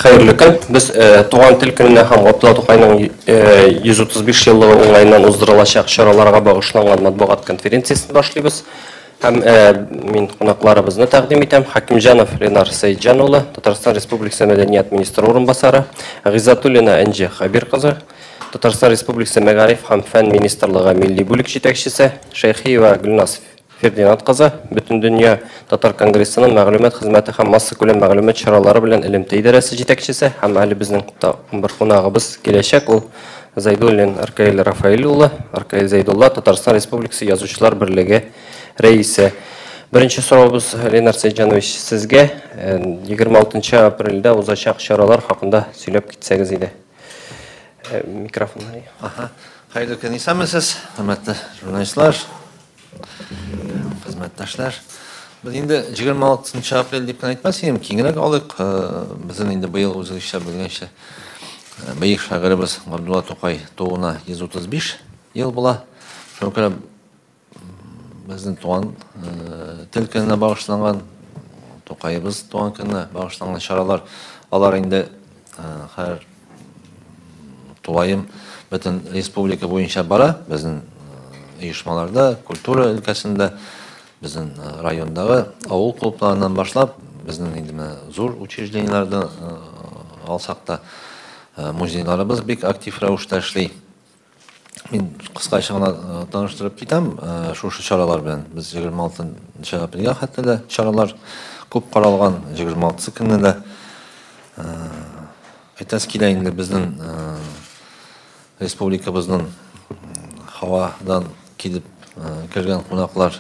Хәерле көн. Без Туган тел көненә һәм Габдулла Тукайның 135 еллыгы уңаеннан уздырылачак чараларга багышланган матбугат конференциясен башлыйбыз. Һәм мин кунакларыбызны тәкъдим итәм. Хакимҗанов Ленар Сәетҗан улы, Татарстан Республикасы мәдәният министры урынбасары, Гыйззәтуллина Энҗе Хәбир кызы, Татарстан Республикасы мәгариф һәм фән министрлыгы милли бүлек җитәкчесе, Шәйхиева Гөлназ Фердинанд кызы, Бөтендөнья татар конгрессының мәгълүмат хезмәте һәм массакүләм мәгълүмат чаралары белән элемтә идарәсе җитәкчесе һәм әле безнең тагын бер кунагыбыз киләчәк, ул Зайдуллин Ркаил Рафаэль улы, Ркаил Зайдулла, Татарстан Республикасы Язучылар берлеге рәисе. Беренче соравыбыз, Ленар Сәетҗанович, сезгә 26 апрельдә узачак чаралар хакында сөйләп китсәгез иде. Микрофон. Аһа. Хәерле көн, исәнмесез, хөрмәтле журналистлар, хезмәттәшләр. Без инде 26 апрель дип кенә әйтмәс идем, киңрәк алыйк. Безнең инде быел үзегезчә белгәнчә бөек шагыйребез Габдулла Тукай тууына 135 ел була. Шуңа күрә безнең туган тел көненә багышланган, Тукаебыз туган көненә багышланган чаралар, алар инде һәр тулаем бөтен республика буенча бара. Безнең оешмаларда, культура өлкәсендә, безнең райондагы авыл клубларыннан башлап, безнең инде менә зур учреждениеләрдә алсак та, музейларыбыз бик актив рәвештә эшли. Мин кыскача гына таныштырып китәм шушы чаралар белән. Без 26 апрельгә хәтле дә чаралар күп каралган, 26 көнне дә. Әйтәсе килә инде, безнең республикабызның һавадан килеп кергән кунаклар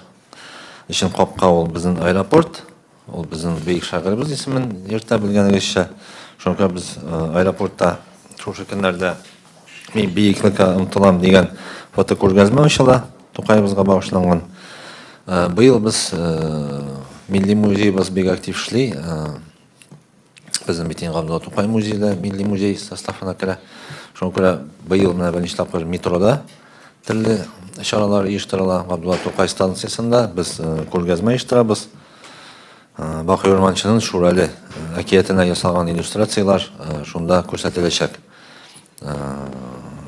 өчен капка ул безнең аэропорт. Ул безнең бөек шагыйребез исемен йөртә, белгәнегезчә. Шуңа күрә без аэропортта шушы көннәрдә «Мин биеклеккә омтылам» дигән фотокүргәзмә ачыла, Тукаебызга багышланган. Быел без Милли музеебыз бик актив эшли. Безнең бит инде Габдулла Тукай музее да Милли музей составына керә. Шуңа күрә быел менә беренче тапкыр метрода төрле чаралар оештырыла. Габдулла Тукай станциясендә без күргәзмә оештырабыз. Бакый Урманчының Шүрәле әкиятенә ясалган иллюстрацияләр шунда күрсәтеләчәк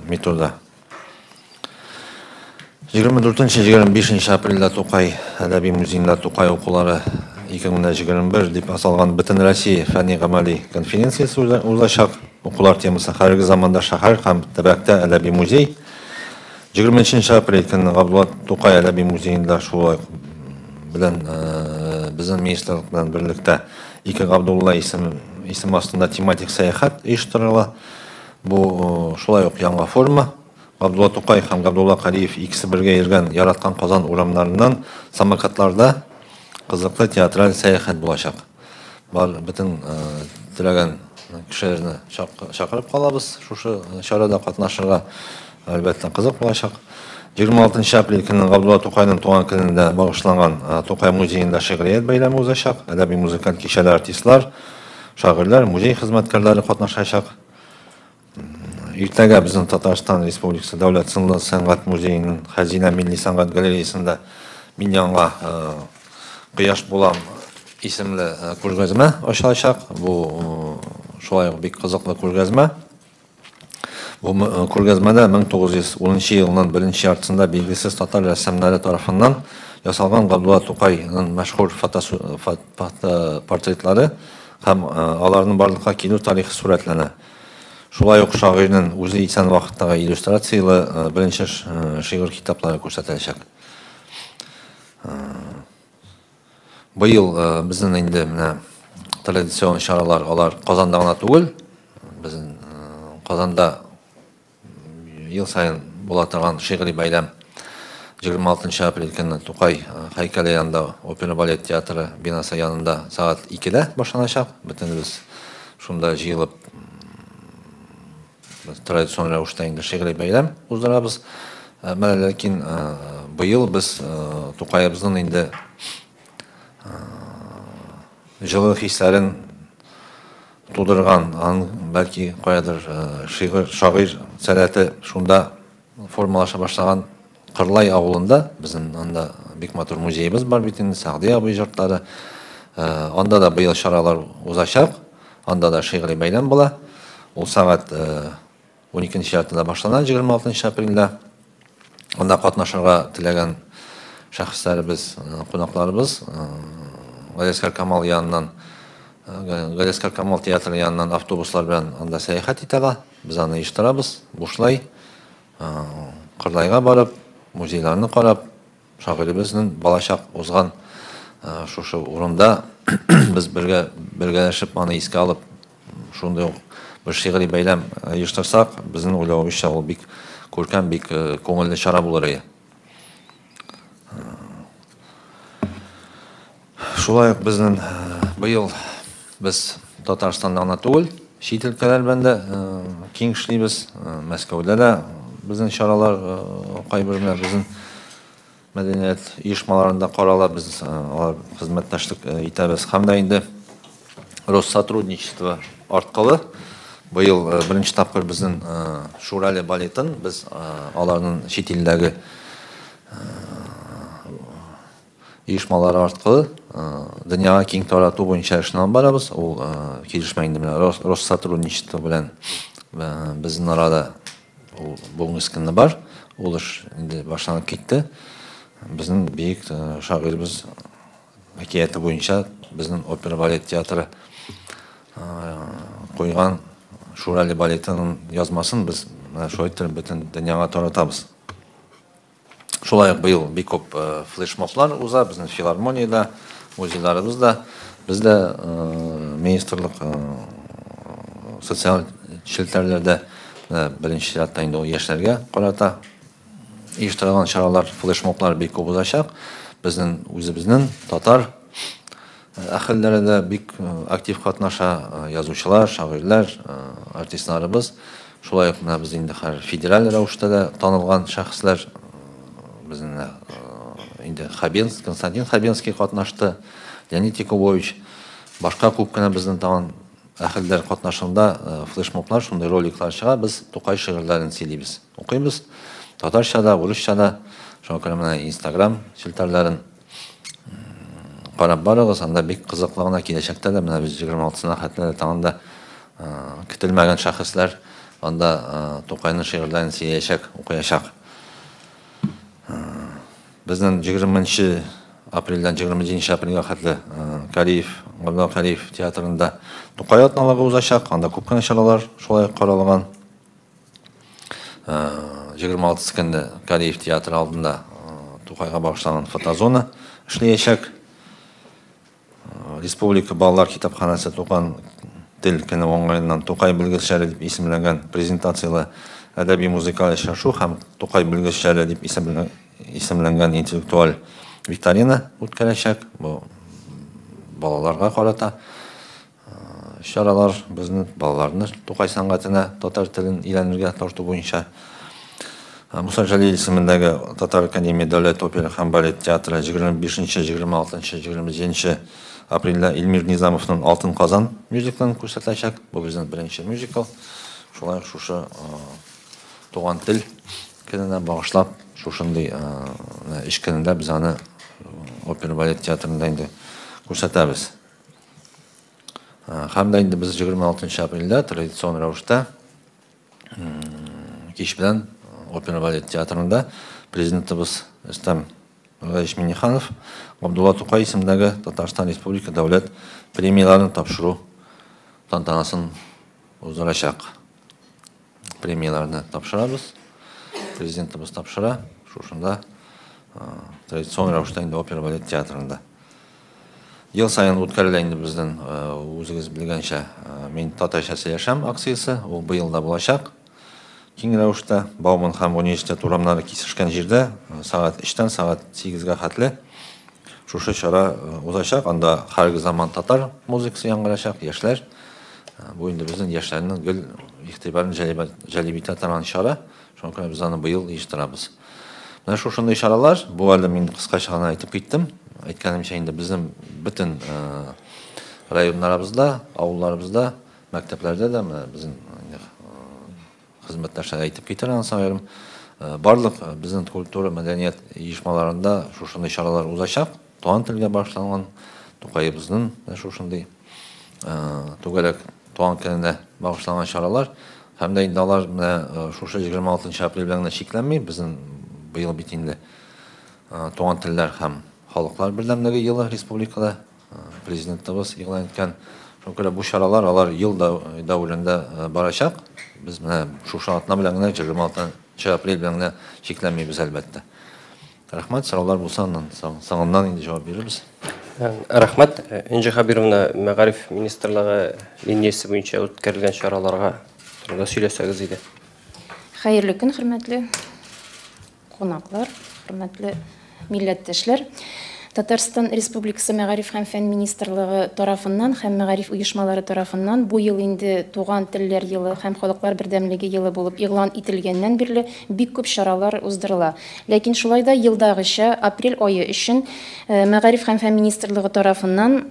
метрода. 24-25 апрельдә Тукай әдәби музеенда Тукай укулары 2021 дип аталган Бөтенроссия фәнни-гамәли конференциясе узачак. Укулар темасы «Хәзерге заманда шәһәр һәм төбәктә әдәби музей». 23 апрель көнне Габдулла Тукай әдәби музеенда шулай белән безнең министрлык белән берлектә «Ике Габдулла» исем астында тематик сәяхәт оештырыла. Бу шулай ук яңа форма. Габдулла Тукай һәм Габдулла Кариев икесе бергә йөргән яраткан Казан урамнарыннан самокатларда кызыклы театраль сәяхәт булачак. Бар бөтен теләгән кешеләрне чакырып калабыз шушы чарада катнашырга. Әлбәттә, кызык булачак. 26 апрель көнне Габдулла Тукайның туган көненә багышланган Тукай музеенда шигърият бәйрәме узачак. Әдәби музыкаль кичәдә артистлар, шагыйрьләр, музей хезмәткәрләре катнашачак. Иртәгә безнең Татарстан Республикасы Дәүләт сынлы сәнгать музееның Хәзинә милли сәнгать галереясында «Мин яңа кояш булам» исемле күргәзмә ачылачак. Бу шулай ук бик кызыклы күргәзмә. Бу күргәзмәдә 1910 елның беренче яртысында билгесез татар рәссамнары тарафыннан ясалган Габдулла Тукайның мәшһүр фотопортретлары һәм аларның барлыкка килү тарихы сурәтләнә. Шулай ук шагыйрьнең үзе исән вакыттагы иллюстрацияле беренче шигырь китаплары күрсәтеләчәк. Быел безнең инде менә традицион чаралар алар Казанда гына түгел, безнең Казанда ел саен була торган шигъри бәйрәм 26 апрель көнне Тукай һәйкәле янында опера балет театры бинасы янында сәгать 2-дә башланачак. Бөтенебез шунда җыелып традицион рәвештә инде шигъри бәйрәм уздырабыз. Менә ләкин быел без Тукаебызның инде җылы хисләрен тудырган, аның бәлки каядыр шигырь, шагыйрь сәләте шунда формалаша башлаган Кырлай авылында, безнең анда бик матур музеебыз бар бит инде, Сәгъди абый йортлары. Анда да быел чаралар узачак. Анда да шигъри бәйләм була. Ул сәгать 12:30 башлана, 26 апрельдә. Анда катнашырга теләгән шәхесләребез, кунакларыбыз Галиәсгар Камал яныннан, Галиәсгар Камал театры яныннан автобуслар белән анда сәяхәт итә ала. Без аны оештырабыз, бушлай. Кырлайга барып, музейларны карап, шагыйребезнең балачак узган шушы урында без бергә бергәләшеп аны искә алып, шундый ук бер шигъри бәйләм оештырсак, безнең уйлавыбызча, ул бик күркәм, бик күңелле чара булыр иде. Шулай ук безнең быел без Татарстанда гына түгел, чит өлкәләр белән дә киң эшлибез. Мәскәүдә дә безнең чаралар кайбер менә безнең мәдәният оешмаларында карала, без алар хезмәттәшлек итәбез. Һәм дә инде Россотрудничество аркылы быел беренче тапкыр безнең Шурале балетын без аларның чит илдәге оешмалары аркылы дөньяга киң тарату буенча эшне алып барабыз. Ул килешмә инде менә Россотрудничество белән безнең арада ул бүгенге көндә бар. Ул эш инде башланып китте. Безнең бөек шагыйребез әкияте буенча безнең опера балет театры куйган Шурале балетының язмасын без менә шулай итеп бөтен дөньяга таратабыз. Шулай ук быел бик күп флешмоблар уза безнең филармониядә, музейларыбызда. Без дә министрлык социаль челтәрләрдә, беренче чиратта инде ул яшьләргә карата оештырылган чаралар, флешмоблар бик күп узачак. Безнең үзебезнең татар әһелләре дә бик актив катнаша, язучылар, шагыйрьләр, артистларыбыз. Шулай ук менә без инде хәзер федераль рәвештә дә танылган шәхесләр, безнең инде Хабенский, Константин Хабенский катнашты, Леонид Якубович, башка күп кенә безнең тагын әһелләр катнашында флешмоблар, шундый роликлар чыга. Без Тукай шигырьләрен сөйлибез, укыйбыз. Татарча да, урысча да. Шуңа күрә менә Инстаграм челтәрләрен карап барыгыз, анда бик кызыклы гына киләчәктә дә менә без 26-сына хәтле тагын да көтелмәгән шәхесләр анда Тукайның шигырьләрен сөйләячәк, укыячак. Безнең 20 апрельдән 27 апрельгә хәтле Кариев, Габдулла Кариев театрында Тукай атналыгы узачак. Анда күп кенә чаралар шулай каралган. 26 көндә Кариев театры алдында Тукайга багышланган фотозона эшләячәк. Республика балалар китапханәсе Туган тел көне уңаеннан Тукай белгечләре дип исемләнгән презентацияле әдәби музыкаль очрашу һәм Тукай белгечләре дип исемләнгән интеллектуаль викторина үткәрәчәк. Бу балаларга карата чаралар, безнең балаларны Тукай сәнгатенә, татар телен өйрәнергә тарту буенча. Муса Җәлил исемендәге Татар академия дәүләт опера һәм балет театры 25, 26, 27 апрельдә Эльмир Низамовның Алтын Казан мюзиклын күрсәтәчәк. Бу безнең беренче мюзикл. Шулай ук шушы Туган тел көненә багышлап, шушындый эш көнендә без аны опера балет театрында инде күрсәтәбез. Һәм дә инде без 26 апрельдә традицион рәвештә кич белән опера балет театрында президентыбыз Рөстәм Нургалиевич Миңнеханов Габдулла Тукай исемендәге Татарстан Республика дәүләт премияләрен тапшыру тантанасын уздырачак. Премияләрне тапшырабыз. Президентыбыз тапшыра. Шушында традицион рәвештә инде опера балет театрында. Ел саен үткәрелә инде безнең, үзегез белгәнчә, Мин татарча сөйләшәм акциясе, ул быел да булачак. Киң рәвештә Бауман һәм университет урамнары кисешкән җирдә сәгать 3-тән сәгать 8-гә хәтле шушы чара узачак. Анда хәрге заман татар музыкасы яңгырачак, яшьләр. Бу инде безнең яшьләрнең гел игътибарын җәлеп итә торган чара. Шуңа күрә без аны быел оештырабыз. Менә шушындый чаралар, бу әле мин кыскача гына әйтеп киттем. Әйткәнемчә инде безнең бөтен районнарыбызда, авылларыбызда, мәктәпләрдә дә менә безнең хезмәттәшләр әйтеп китәр анысы аерым. Барлык безнең культура, мәдәният оешмаларында шушындый чаралар узачак. Туган телгә багышланган Тукаебызның менә шушындый түгәрәк туган көненә багышланган чаралар. Һәм дә инде алар менә шушы 26 апрель белән генә чикләнми. Безнең быел бит инде туган телләр һәм халыклар бердәмлеге елы республикада президентыбыз игълан иткән. Шуңа күрә бу чаралар алар ел дәверендә барачак. Без менә шушы атна белән генә 26 апрель белән генә чикләнмибез, әлбәттә. Рәхмәт, сораулар булса, аннан соңыннан инде җавап бирербез. Рәхмәт. Энҗе Хәбировна, Мәгариф министрлыгы линиясе буенча үткәрелгән чараларга турында сөйләсәгез иде. Хәерле көн, хөрмәтле кунаклар, хөрмәтле милләттәшләр. Татарстан Республикасы Мәгариф һәм фән министрлыгы тарафыннан һәм мәгариф оешмалары тарафыннан бу ел инде Туган телләр елы һәм халыклар бердәмлеге елы булып игълан ителгәннән бирле бик күп чаралар уздырыла. Ләкин шулай да елдагыча апрель ае өчен Мәгариф һәм фән министрлыгы тарафыннан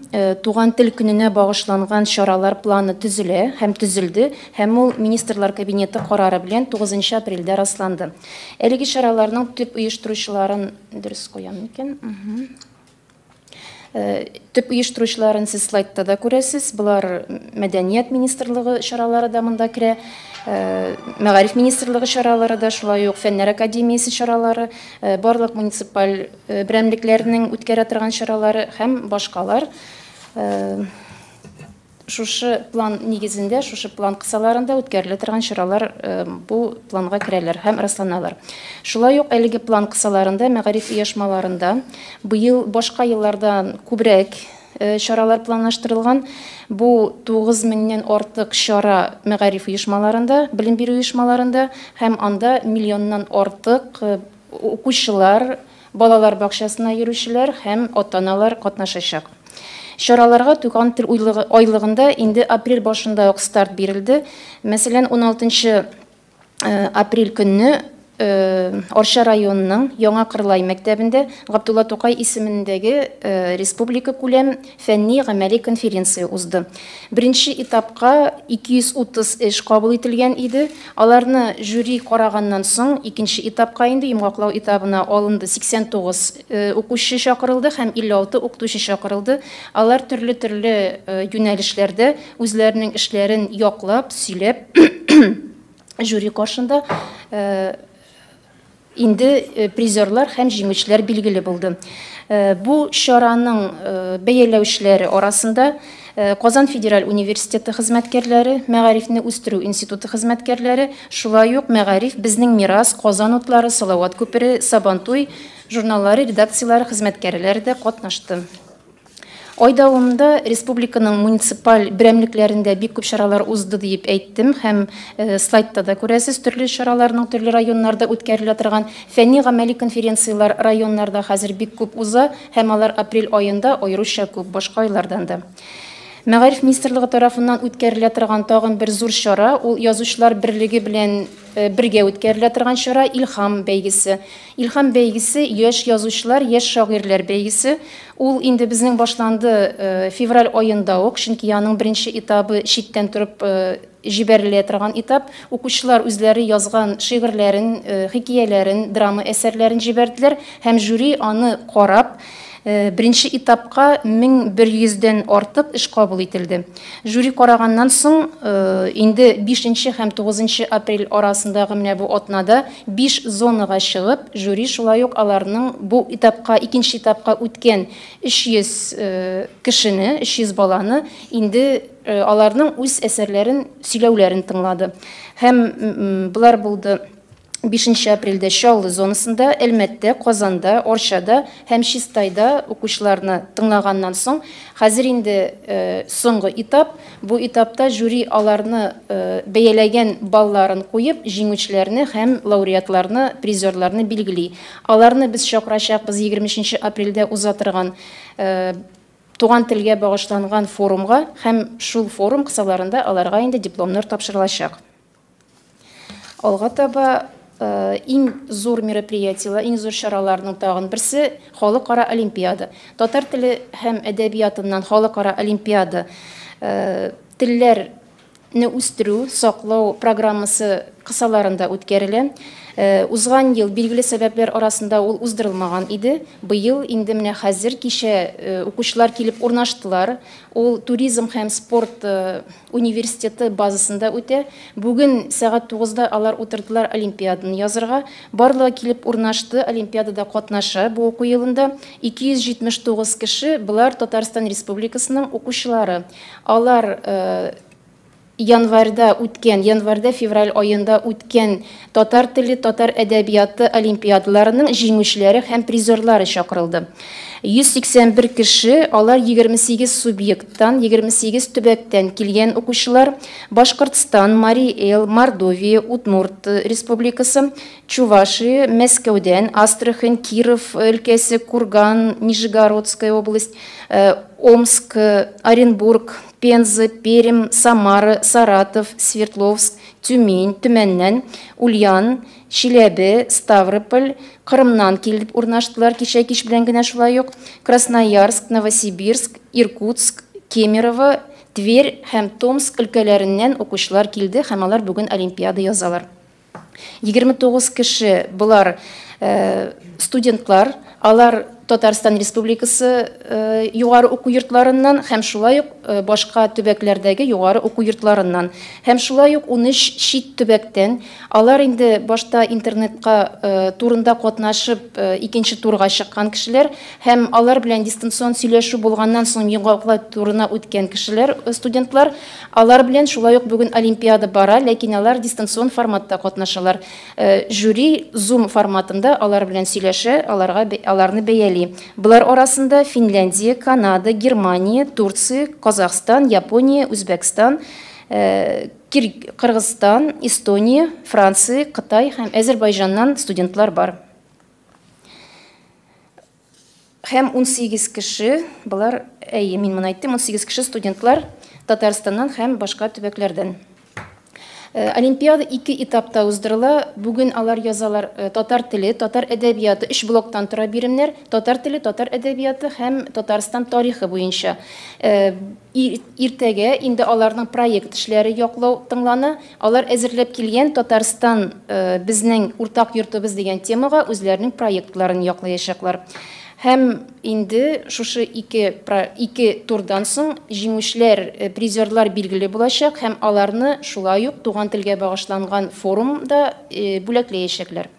Туган тел көненә багышланган чаралар планы төзелә һәм төзелде, һәм ул Министрлар Кабинеты карары белән 9 апрельдә расланды. Әлеге чараларның төп оештыручыларын дөрес куям микән? Төп оештыручыларын сез слайдта да күрәсез. Болар Мәдәният министрлыгы чаралары да монда керә, Мәгариф министрлыгы чаралары да, шулай ук Фәннәр академиясе чаралары, барлык муниципаль берәмлекләрнең үткәрә торган чаралары һәм башкалар. Шушы план нигезендә, шушы план кысаларында үткәрелә торган чаралар бу планга керәләр һәм расланалар. Шулай ук әлеге план кысаларында мәгариф оешмаларында быел башка еллардан күбрәк чаралар планлаштырылган. Бу 9 меңнән артык чара мәгариф оешмаларында, белем бирү оешмаларында, һәм анда миллионнан артык укучылар, балалар бакчасына йөрүчеләр һәм ата-аналар катнашачак. Чараларга Туган тел айлыгында инде апрель башында ук старт бирелде. Мәсәлән, 16 апрель көнне Арча районының Яңа Кырлай мәктәбендә Габдулла Тукай исемендәге республика күләм фәнни гамәли конференция узды. Беренче этапка 230 эш кабул ителгән иде. Аларны жюри караганнан соң, икенче этапка, инде йомгаклау этабына алынды, 89 укучы чакырылды һәм 56 укытучы чакырылды. Алар төрле-төрле юнәлешләрдә үзләренең эшләрен яклап, сөйләп, жюри каршында инде призерлар һәм җиңүчеләр билгеле булды. Бу чараның бәяләүчеләре арасында Казан федераль университеты хезмәткәрләре, Мәгарифне үстерү институты хезмәткәрләре, шулай ук Мәгариф, Безнең мирас, Казан утлары, Салават күпере, Сабантуй журналлары редакцияләре хезмәткәрләре дә катнашты. Ай дәвамында республиканың муниципаль берәмлекләрендә бик күп чаралар узды дип әйттем, һәм слайдта да күрәсез төрле чараларның төрле районнарда үткәрелә торган. Фәнни гамәли конференцияләр районнарда хәзер бик күп уза, һәм алар апрель аенда аеруча күп башка айлардан да. Мәгариф министрлыгы тарафыннан үткәрелә торган тагын бер зур чара ул Язучылар берлеге белән бергә үткәрелә торган чара — Илһам бәйгесе. Илһам бәйгесе — яшь язучылар, яшь шагыйрьләр бәйгесе. Ул инде безнең башланды февраль аенда ук, чөнки аның беренче этабы читтән торып җибәрелә торган этап. Укучылар үзләре язган шигырьләрен, хикәяләрен, драма әсәрләрен җибәрделәр, һәм жюри аны карап, беренче этапка 1100дән артык эш кабул ителде. Жюри караганнан соң, инде 5 һәм 9 апрель арасындагы менә бу атнада 5 зонага чыгып, жюри шулай ук аларның бу этапка, икенче этапка үткән 300 кешене, 300 баланы инде аларның үз әсәрләрен сөйләүләрен тыңлады. Һәм болар булды 5 апрельдә Чаллы зонасында, Әлмәттә, Казанда, Арчада һәм Чистайда укучыларны тыңлаганнан соң, хәзер инде соңгы этап. Бу этапта жюри аларны бәяләгән балларын куеп, җиңүчеләрне һәм лауреатларны, призерларны билгели. Аларны без чакырачакбыз 23 апрельдә уза торган туган телгә багышланган форумга, һәм шул форум кысаларында аларга инде дипломнар тапшырылачак. Алга таба иң зур мероприятиеләр, иң зур чараларның тагын берсе — халыкара олимпиада. Татар теле һәм әдәбиятыннан халыкара олимпиада телләрне үстерү, саклау программасы кысаларында үткәрелә. Узган ел билгеле сәбәпләр арасында ул уздырылмаган иде. Быел инде менә хәзер кичә укучылар килеп урнаштылар. Ул туризм һәм спорт университеты базасында үтә. Бүген сәгать 9-да алар утырдылар олимпиаданы язырга. Барлыгы килеп урнашты, олимпиадада катнаша бу уку елында 279 кеше, болар Татарстан Республикасының укучылары. Алар январьда үткән, январьда февраль айында үткән татар теле, татар әдәбияты олимпиадаларының җиңүчеләре һәм призерлары чакырылды. 181 кеше, алар 28 субъекттан, 28 төбәктән килгән укучылар: Башкортстан, Марий Эл, Мордовия, Удмурт Республикасы, Чувашия, Мәскәүдән, Астрахань, Киров өлкәсе, Курган, Нижегородская область, Омск, Оренбург, Пенза, Пермь, Самара, Саратов, Свердловск, Тюмень, Төмәннән, Ульян, Чиләбе, Ставрополь, Кырымнан килеп урнаштылар кичә кич белән генә шулай ук, Красноярск, Новосибирск, Иркутск, Кемерово, Тверь һәм Томск өлкәләреннән укучылар килде һәм алар бүген олимпиада язалар. 29 кеше болар студентлар, алар Татарстан Республикасы югары уку йортларыннан һәм шулай ук башка төбәкләрдәге югары уку йортларыннан һәм шулай ук 13 чит төбәктән. Алар инде башта интернетка турында катнашып икенче турга чыккан кешеләр һәм алар белән дистанцион сөйләшү булганнан соң йомгаклау турына үткән кешеләр, студентлар. Алар белән шулай ук бүген олимпиада бара, ләкин алар дистанцион форматта катнашалар. Жюри Zoom форматында алар белән сөйләшә, аларны бәяли. Булар арасында Финляндия, Канада, Германия, Турция, Казахстан, Япония, Үзбәкстан, Кыргызстан, Эстония, Франция, Кытай һәм Әзербайҗаннан студентлар бар. Һәм 18 кеше, булар, әйе, мин моны әйттем, 18 кеше студентлар Татарстаннан һәм башка төбәкләрдән. Олимпиада ике этапта уздырыла. Бүген алар язалар татар теле, татар әдәбияты, 3 блоктан тора биремнәр: татар теле, татар әдәбияты һәм Татарстан тарихы буенча. Иртәгә инде аларның проект эшләре яклау тыңлана. Алар әзерләп килгән Татарстан безнең уртак йортыбыз дигән темага үзләренең проектларын яклаячаклар. Һәм инде шушы ике турдан соң җиңүчеләр, призерлар билгеле булачак һәм аларны шулай ук туган телгә багышланган форумда бүләкләячәкләр.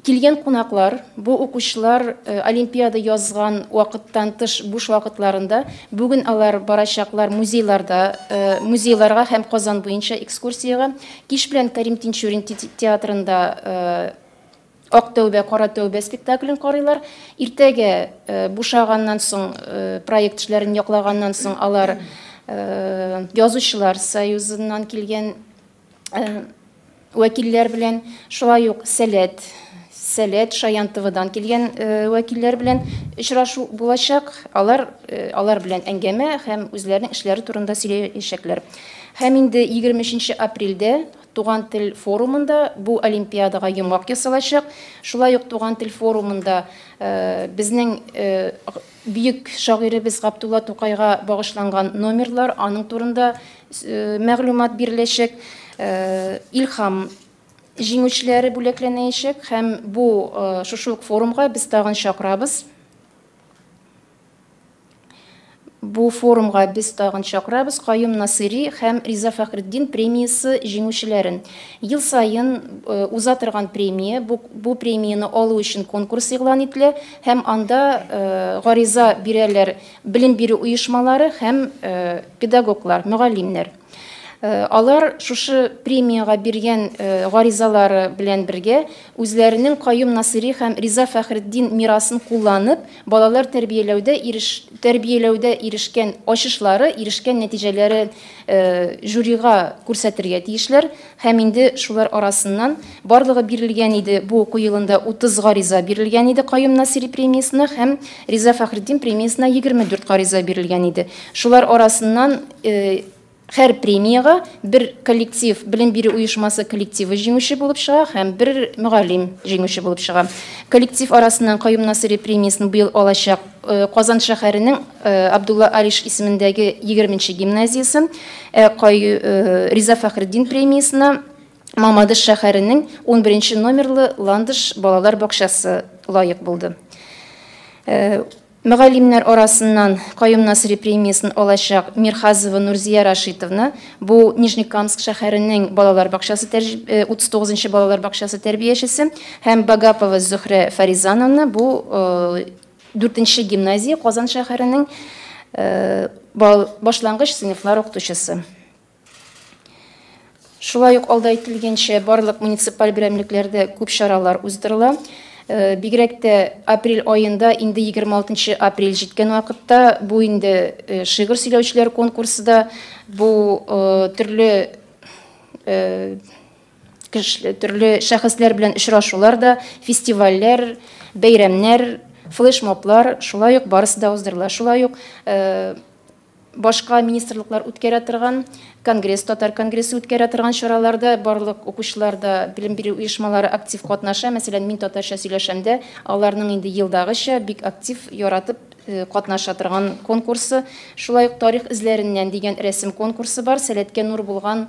Килгән кунаклар, бу укучылар олимпиада язган вакыттан тыш буш вакытларында бүген алар барачаклар музейларда, музейларга һәм Казан буенча экскурсиягә. Кич белән Карим Тинчурин театрында Ак тәүбә, кара тәүбә спектаклен карыйлар. Иртәгә бушаганнан соң, проект эшләрен яклаганнан соң алар Язучылар союзыннан килгән вәкилләр белән, шулай ук Сәләт, Сәләт Шаян ТВдан килгән вәкилләр белән очрашу булачак. Алар алар белән әңгәмә һәм үзләренең эшләре турында сөйләячәкләр. Һәм инде 23 апрельдә Туган тел форумында бу олимпиадага йомгак ясалачак. Шулай ук Туган тел форумында безнең бөек шагыйребез Габдулла Тукайга багышланган номерлар, аның турында мәгълүмат биреләчәк. Илһам җиңүчеләре бүләкләнәчәк һәм бу шушы ук форумга без тагын чакырабыз. Бу форумга без тагын чакырабыз Каюм Насыйри һәм Риза Фәхретдин премиясе җиңүчеләрен. Ел саен уза торган премия, бу премияне алу өчен конкурс игълан ителә һәм анда гариза бирәләр белем бирү оешмалары һәм педагоглар, мөгаллимнәр. Алар шушы премияга биргән гаризалары белән бергә үзләренең Каюм Насыйри һәм Риза Фәхретдин мирасын кулланып, балалар тәрбияләүдә ирешкән ачышлары, ирешкән нәтиҗәләре жюрига күрсәтергә тиешләр. Һәм инде шулар арасыннан барлыгы бирелгән иде бу уку елында 30 гариза бирелгән иде Каюм Насыйри премиясенә һәм Риза Фәхретдин премиясенә 24 гариза бирелгән иде. Шулар арасыннан һәр премияга бер коллектив, белем бирү оешмасы коллективы җиңүче булып чыга һәм бер мөгаллим җиңүче булып чыга. Коллектив арасыннан Каюм Насыйри премиясен быел алачак Казан шәһәренең Абдулла Алиш исемендәге 20 гимназиясе, Риза Фәхретдин премиясенә Мамадыш шәһәренең 11 номерлы Ландыш балалар бакчасы лаек булды. Мөгаллимнәр арасыннан Каюм Насыйри премиясен алачак Мирхазова Нурзия Рашитовна, бу Нижнекамск шәһәренең балалар бакчасы 39 балалар бакчасы тәрбиячесе, һәм Багапова Зөһрә Фаризановна, бу 4 гимназия Казан шәһәренең башлангыч сыйныфлар укытучысы. Шулай ук алда әйтелгәнчә, барлык муниципаль берәмлекләрдә күп чаралар уздырыла. Бигрәк тә апрель аенда, инде 26 апрель җиткән вакытта, бу инде шигырь сөйләүчеләр конкурсы да, бу төрле шәхесләр белән очрашулар да, фестивальләр, бәйрәмнәр, флешмоблар, шулай ук барысы да уздырыла. Шулай ук башка министрлыклар үткәрә торган конгресс, татар конгрессы үткәрә торган чараларда барлык укучылар да, белем бирү оешмалары актив катнаша. Мәсәлән, мин татарча сөйләшәмдә, аларның инде елдагыча бик актив яратып катнаша торган конкурсы. Шулай ук тарих эзләреннән дигән рәсем конкурсы бар. Сәләткә нур булган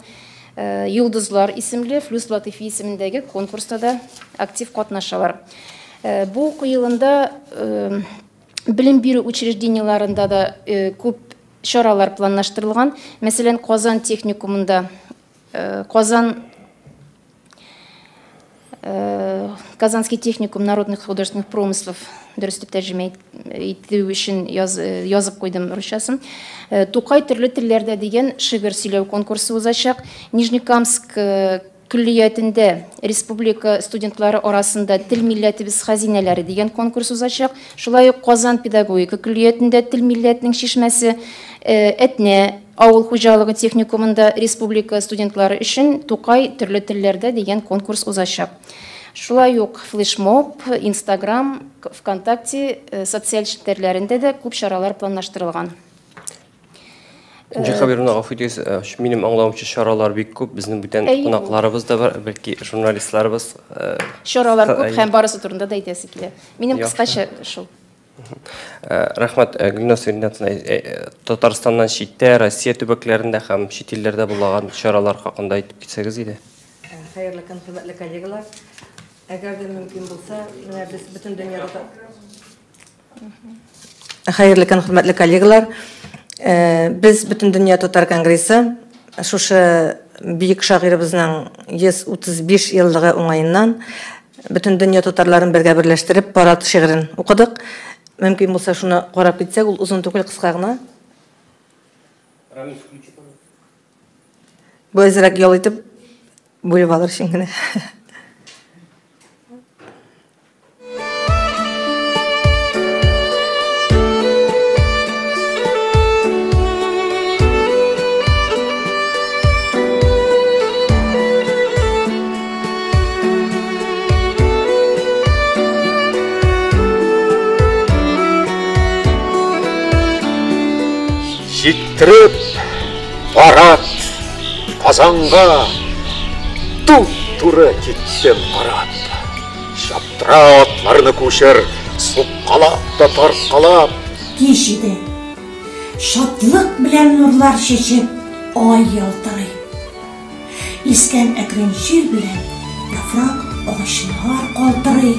йолдызлар исемле Флюс Латыйфи исемендәге конкурста да актив катнашалар. Бу уку елында белем бирү учреждениеләрендә дә күп чаралар планлаштырылган. Мәсәлән, Казан техникумында Казанский техникум народных художественных промыслов, дөрес дип тәрҗемә итү өчен язып куйдым русчасын. Тукай төрле телләрдә дигән шигырь сөйләү конкурсы узачак. Нижнекамск көллиятендә республика студентлары арасында тел милләтебез хәзинәләре дигән конкурс узачак. Шулай ук Казан педагогика көллиятендә тел милләтенең чишмәсе, Әтнә авыл хуҗалыгы техникумында республика студентлары өчен Тукай төрле телләрдә дигән конкурс узачак. Шулай ук флешмоб, Инстаграм, ВКонтакте социаль челтәрләрендә дә күп чаралар планлаштырылган. Энҗе Хәбировна, гафу итегез, минем аңлавымча чаралар бик күп, безнең бүтән кунакларыбыз да бар, бәлки журналистларыбыз. Чаралар күп һәм барысы турында да әйтәсе килә. Минем кыскача шул. Рәхмәт, Гөлназ Ринатовна, Татарстаннан читтә, Россия төбәкләрендә һәм чит илләрдә булган чаралар хакында әйтеп китсәгез иде. Хәерле көн, хөрмәтле коллегалар. Әгәр дә мөмкин булса, менә без бөтен дөньяда. Хәерле көн, хөрмәтле коллегалар. Без бөтен дөнья татар конгрессы шушы бөек шагыйребезнең 135 еллыгы уңаеннан бөтен дөнья татарларын бергә берләштереп парад шигырен укыдык. Мөмкин булса шуны карап китсәк, ул озын түгел, кыска гына. Бу әзрәк ял итеп бүлеп алыр өчен генә. Җиттереп парад Казанга туп-туры киттем карап. Чаптыра атларны күчер, суккалап та тарткалап. Кич иде. Шатлык белән нурлар чәчеп, ай ялтырый. Искән әкрен җил белән яфрак агачлар калтырый.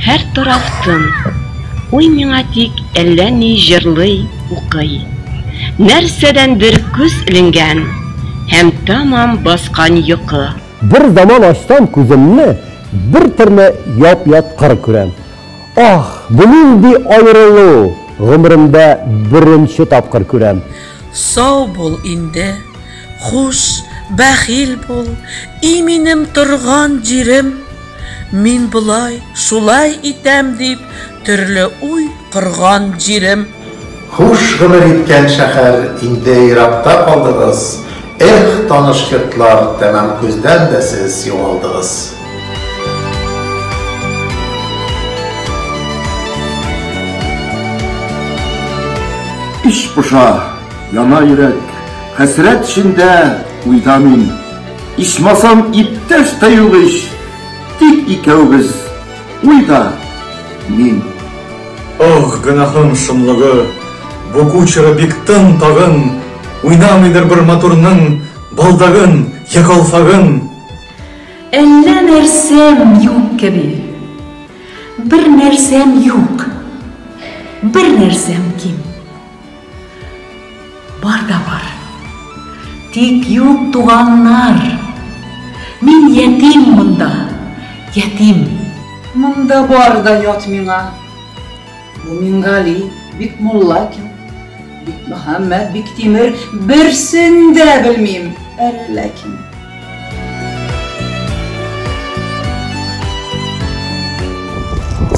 Һәр тараф тын. Уй миңа тик әллә ни җырлый, укый. Нәрсәдәндер күз эленгән һәм тамам баскан йокы. Бер заман ачсам күземне, бер төрле яп-ят кыр күрәм. Ах, бу нинди аерылу, гомеремдә беренче тапкыр күрәм. Сау бул инде, хуш, бәхил бул, и минем торган җирем. Мин болай, шулай итәм дип, төрле уй корган җирем. Хуш гомер иткән шәһәр, инде еракта калдыгыз. Эх, таныш йортлар, тәмам күздән дә сез югалдыгыз. Ич поша, яна йөрәк, хәсрәт эчендә уйда мин. Ичмасам иптәш тә юк ич, тик икәүбез, уйда мин. Ох, гөнаһым шомлыгы, бу кучера бик тын тагын, Уйнамыйдыр бер матурның балдагын йә калфагын. Әллә нәрсәм юк кеби. Бер нәрсәм юк, бер нәрсәм ким. Бар да бар. Тик юк туганнар. Мин ятим монда, ятим. Монда бар да ят миңа. Бу Мингали, Бикмулла кем? Бикмөхәммәт, Биктимер, берсен дә белмим, әллә кем.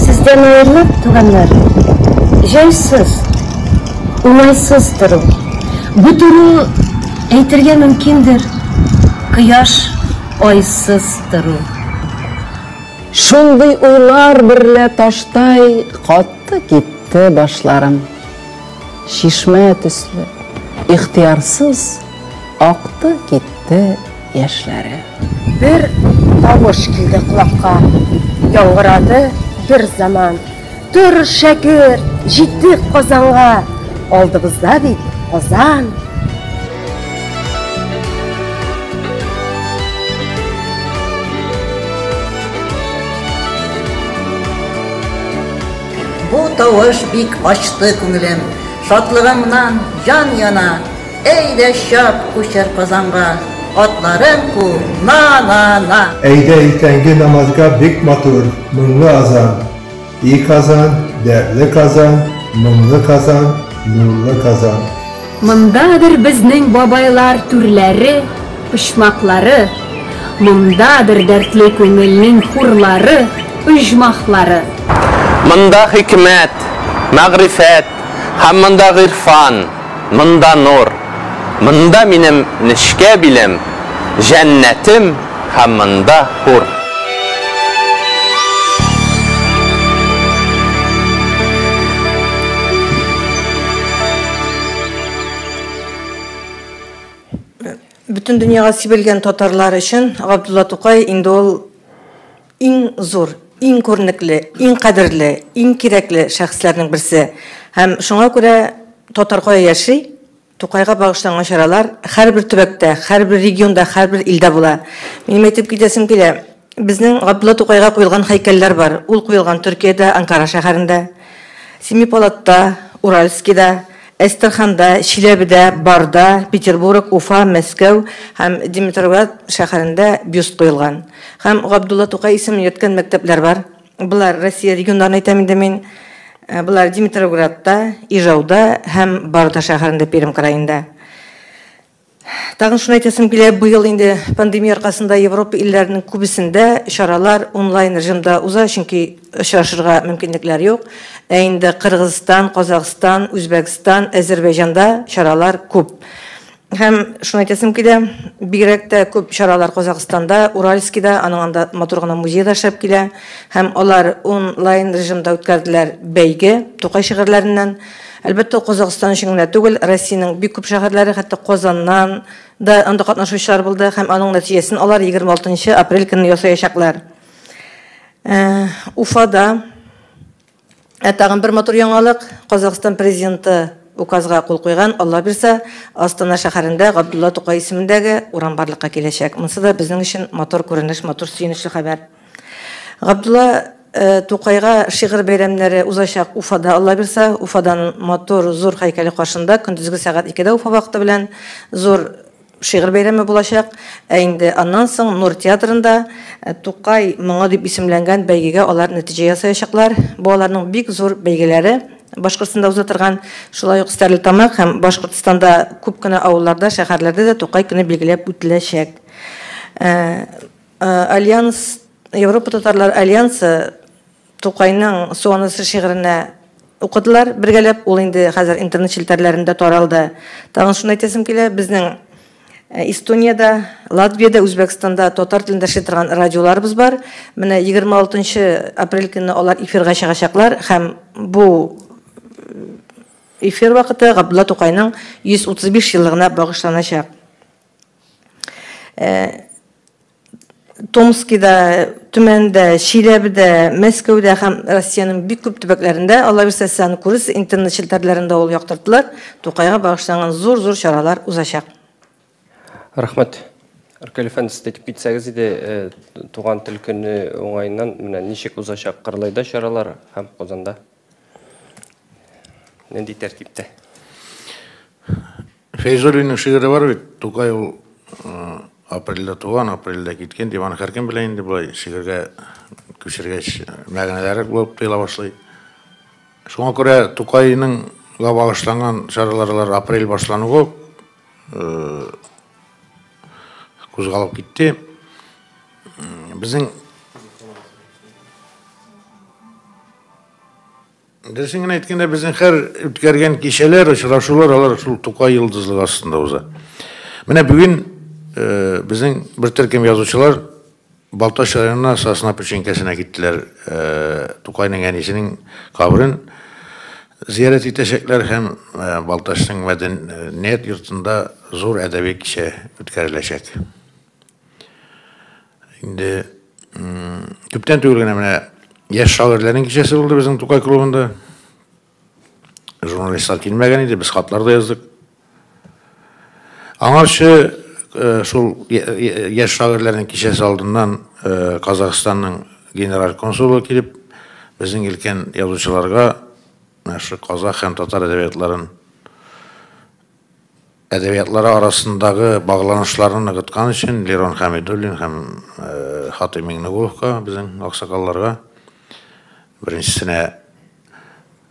Сездән аерылып, туганнар, җайсыз, уңайсыз тору. Бу тору әйтергә мөмкиндер, кояш айсыз тору. Шундый уйлар берлә таштай катты китте башларым. Чишмә төсле, ихтыярсыз акты китте яшьләре. Бер тавыш килде колакка, яңгырады бер заман. Тор, шәкерт, җиттек Казанга, алдыбызда бит Казан. Бу тавыш бик ачты күңелем, Шатлыгымнан җан яна. Әйдә чап, күчер Казанга, Атларың ку, на-на-на. Әйдә иртәнге намазга бик матур, моңлы азан. И Казан, дәртле Казан, моңлы Казан, нурлы Казан. Мондадыр безнең бабайлар түрләре, почмаклары, Мондадыр дәртле күңелнең хурлары, оҗмахлары. Монда хикмәт, мәгърифәт һәм монда гыйрфан, монда нур. Монда минем нечкә билем, җәннәтем һәм монда хур. Бөтен дөньяга сибелгән татарлар өчен Габдулла Тукай инде ул иң зур, иң күренекле, иң кадерле, иң кирәкле шәхесләрнең берсе. Һәм шуңа күрә татар кая яши, Тукайга багышланган чаралар һәрбер төбәктә, һәрбер регионда, һәрбер илдә була. Минем әйтеп китәсем килә, безнең Габдулла Тукайга куелган һәйкәлләр бар. Ул куелган Төркиядә, Анкара шәһәрендә, Семипалатта, Уральскида, Әстерханда, Чиләбедә, Барда, Петербург, Уфа, Мәскәү һәм Димитровград шәһәрендә бюст куелган. Һәм Габдулла Тукай исемен йөрткән мәктәпләр бар. Болар Россия регионнарын әйтәм инде мин. Болар Димитровградта, Ижауда һәм Барда шәһәрендә, Пермь краенда. Тагын шуны әйтәсем килә, быел инде пандемия аркасында Европа илләренең күбесендә чаралар онлайн режимда уза, чөнки очрашырга мөмкинлекләр юк. Ә инде Кыргызстан, Казахстан, Үзбәкстан, Әзербәйҗанда чаралар күп. Һәм шуны әйтәсем килә, бигрәк тә күп чаралар Казахстанда, Уральскида, аның анда матур гына музей да эшләп килә. Һәм алар онлайн режимда үткәрделәр бәйге Тукай шигырьләреннән. Әлбәттә, ул Казахстан өчен генә түгел, Россиянең бик күп шәһәрләре, хәтта Казаннан да анда катнашучылар булды һәм аның нәтиҗәсен алар 26 апрель көнне ясаячаклар. Уфада Ә тагын бер матур яңалык, Казахстан президенты указга кул куйган, Алла бирса, Астана шәһәрендә Габдулла Тукай исемендәге урам барлыкка киләчәк. Монысы да безнең өчен матур күренеш, матур сөенечле хәбәр. Габдулла э, Тукайга шигырь бәйрәмнәре узачак Уфада, Алла бирса, Уфадан матур зур һәйкәле каршында көндезге сәгать 2дә Уфа вакыты белән зур Шигырь бәйрәме булачак. Ә инде аннан соң Нур театрында Тукай моңы дип исемләнгән бәйгегә алар нәтиҗә ясаячаклар. Бу аларның бик зур бәйгеләре. Башкортстанда уза торган, шулай ук Стәрлетамак һәм Башкортстанда күп кенә авылларда, шәһәрләрдә дә Тукай көне билгеләп үтеләчәк. Альянс, Европа татарлар альянсы Тукайның Су анасы шигыренә укыдылар бергәләп, ул инде хәзер интернет челтәрләрендә таралды. Тагын шуны әйтәсем килә, безнең э, Эстониядә, Латвиядә, Үзбәкстанда татар телендә эшли торган радиоларыбыз бар. Менә 26 апрель көнне алар эфирга чыгачаклар һәм бу э, эфир вакыты Габдулла Тукайның 135 еллыгына багышланачак. Э, Томскида Төмәндә, Чиләбедә, Мәскәүдә һәм Россиянең бик күп төбәкләрендә, Алла бирсә, сез аны күрерсез, интернет челтәрләрендә ул яктыртылыр, Тукайга багышланган зур-зур чаралар узачак. Рәхмәт. Ркаил әфәнде, сез әйтеп китсәгез иде, э, туган тел көне уңаеннан менә ничек узачак Кырлайда чаралар һәм Казанда? Нинди тәртиптә? Фәйзуллинның шигыре бар бит, Тукай ул э, апрельдә туган, апрельдә киткән дип, аны һәркем белә инде болай шигырьгә күчергәч мәгънәләре булып тоела башлый. Шуңа күрә Тукайның багышланган чаралар апрель башлануга кузгалып китте. Безнең Дөресен генә әйткәндә, безнең һәр үткәргән кичәләр, очрашулар алар шул Тукай йолдызлыгы астында уза. Менә бүген безнең бер төркем язучылар Балтач районына Сосна пөченкәсенә киттеләр. Тукайның әнисенең каберен зиярәт итәчәкләр һәм Балтачның мәдәният йортында зур әдәби кичә үткәреләчәк. Инде күптән түгел генә менә яшь шагыйрьләрнең кичәсе булды безнең Тукай клубында. Журналистлар килмәгән иде, без хатлар да яздык. Аңарчы э, шул яшь шагыйрьләрнең кичәсе алдыннан э, Казахстанның генераль консулы килеп, безнең өлкән язучыларга менә шул казах һәм татар әдәбиятларын әдәбиятлары арасындагы багланышларны ныгыткан өчен Лерон Хәмидуллин һәм э, Хатыйм Миңнегуловка, безнең аксакалларга, беренчесенә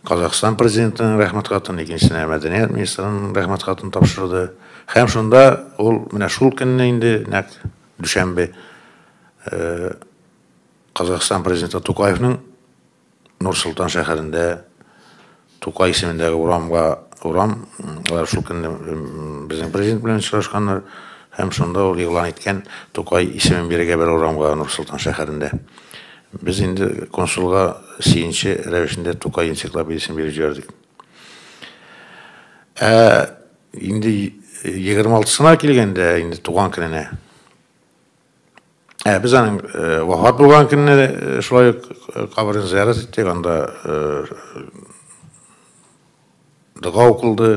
Казахстан президентының рәхмәт хатын, икенчесенә мәдәният министрының рәхмәт хатын тапшырды. Һәм шунда ул менә шул көнне инде нәкъ дүшәмбе э, Казахстан президенты Тукаевның Нур-Солтан шәһәрендә Тукай исемендәге урамга урам, алар шул көнне безнең президент белән очрашканнар һәм шунда ул игълан иткән Тукай исемен бирергә бер урамга Нур-Солтан шәһәрендә. Без инде консулга сөенче рәвешендә Тукай энциклопедиясен биреп җибәрдек. Ә инде 26-сына килгәндә, инде туган көненә, ә без аның э, вафат булган көнне э, шулай ук э, каберен зиярат иттек, анда дога укылды,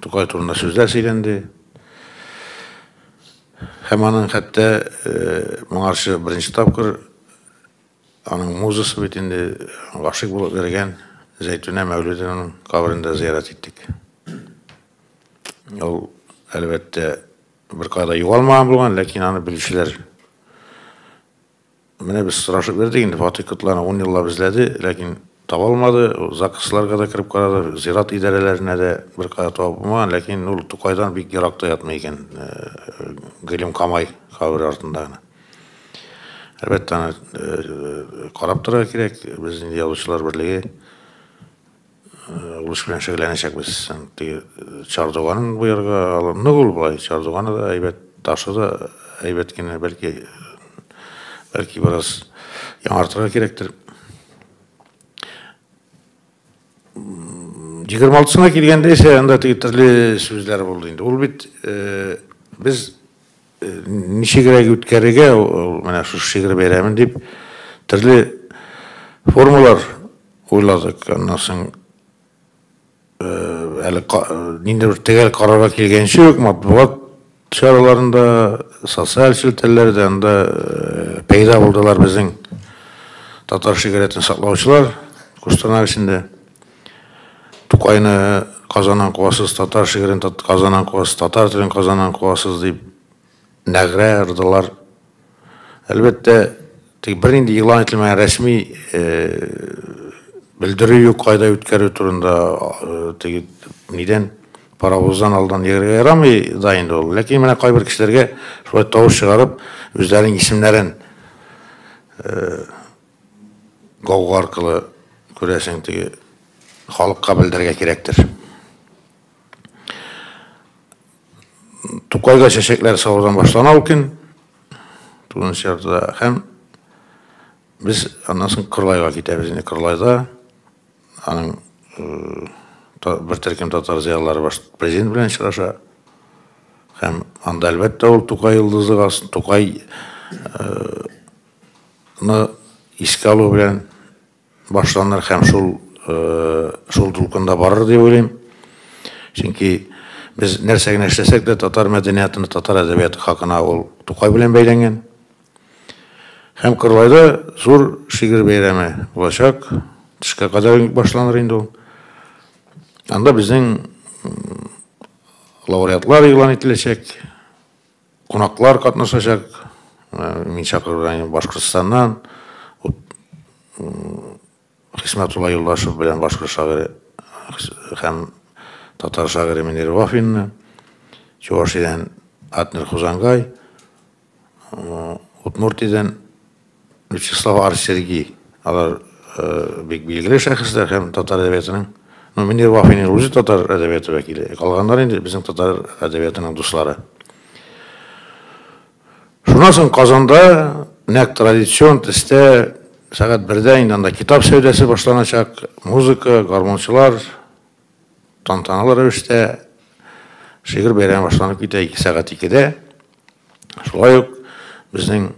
Тукай турында сүзләр сөйләнде. Һәм аның хәтта моңарчы беренче тапкыр аның музасы бит инде гашыйк булып йөргән Зәйтүнә Мәүлүдинаның каберен дә зиярат иттек. Ул, әлбәттә, беркая да югалмаган булган, ләкин аны белүчеләр Менә без сорашып йөрдек инде, Фатих Котланы ун еллап эзләде, ләкин таба алмады. ЗАГСларга да кереп карады, зират идарәләренә дә беркая табып булмаган, ләкин ул Тукайдан бик еракта ятмый икән, Гыйлем Камай кабере артында гына. Әлбәттә, аны карап торырга кирәк. Без инде Язучылар берлеге Ул эш белән шөгыльләнәчәкбез. Теге чардуганын буярга алынды ул болай. Чардуганы да әйбәт, ташы да әйбәт кенә, бәлки бәлки бераз яңартырга кирәктер. 26-сына килгәндә исә анда теге төрле сүзләр булды инде. Ул бит без ничегрәк үткәрергә ул менә шушы шигырь бәйрәмен дип төрле формалар уйладык. Аннан соң әле ниндидер төгәл карарга килгәнче үк матбугат чараларында, социаль челтәрләрдә анда пәйда булдылар безнең татар шигъриятен саклаучылар Кустанай эчендә. Тукайны Казаннан куасыз, татар шигырен Казаннан куасыз, татар телен Казаннан куасыз дип нәгърә ырдылар. Әлбәттә, тик бернинди игълан ителмәгән рәсми белдерү юк, кайда үткәрү турында теге нидән паровоздан алдан йөрергә ярамый да инде ул. Ләкин менә кайбер кешеләргә шулай тавыш чыгарып, үзләренең исемнәрен гауга аркылы күрәсең теге халыкка белдерергә кирәктер. Тукайга чәчәкләр салудан башлана ул көн. Тугызынчы яртыда һәм без аннан соң Кырлайга китәбез. Инде Кырлайда аның бер төркем татар зыялылары баш президент белән очраша. Һәм анда әлбәттә ул Тукай йолдызы Тукай Тукайны искә алу белән башланыр һәм шул шул дулкында барыр дип уйлыйм. Чөнки без нәрсә генә эшләсәк тә, татар мәдәниятына, татар әдәбияты хакына ул Тукай белән бәйләнгән. Һәм Кырлайда зур шигырь бәйрәме булачак. Төшкә кадәр башланыр инде ул. Анда безнең лауреатлар игълан ителәчәк, кунаклар катнашачак. Мин чакырган Башкортстаннан Хисмәтулла Юлдашев белән башкорт шагыйре һәм татар шагыйре Мөнир Вафинны, Чувашиядән Атнер Хузангай, Удмуртиядән Вячеслав Арсерги. Алар бик билгеле шәхесләр һәм татар әдәбиятының, ну, Мөнир Вафин үзе татар әдәбияты вәкиле, калганнар инде безнең татар әдәбиятының дуслары. Шуннан соң Казанда нәкъ традицион төстә сәгать бердә инде анда китап сәүдәсе башланачак, музыка, гармунчылар, тантаналы рәвештә шигырь бәйрәме башланып китә 2 сәгать 2-дә. Шулай ук безнең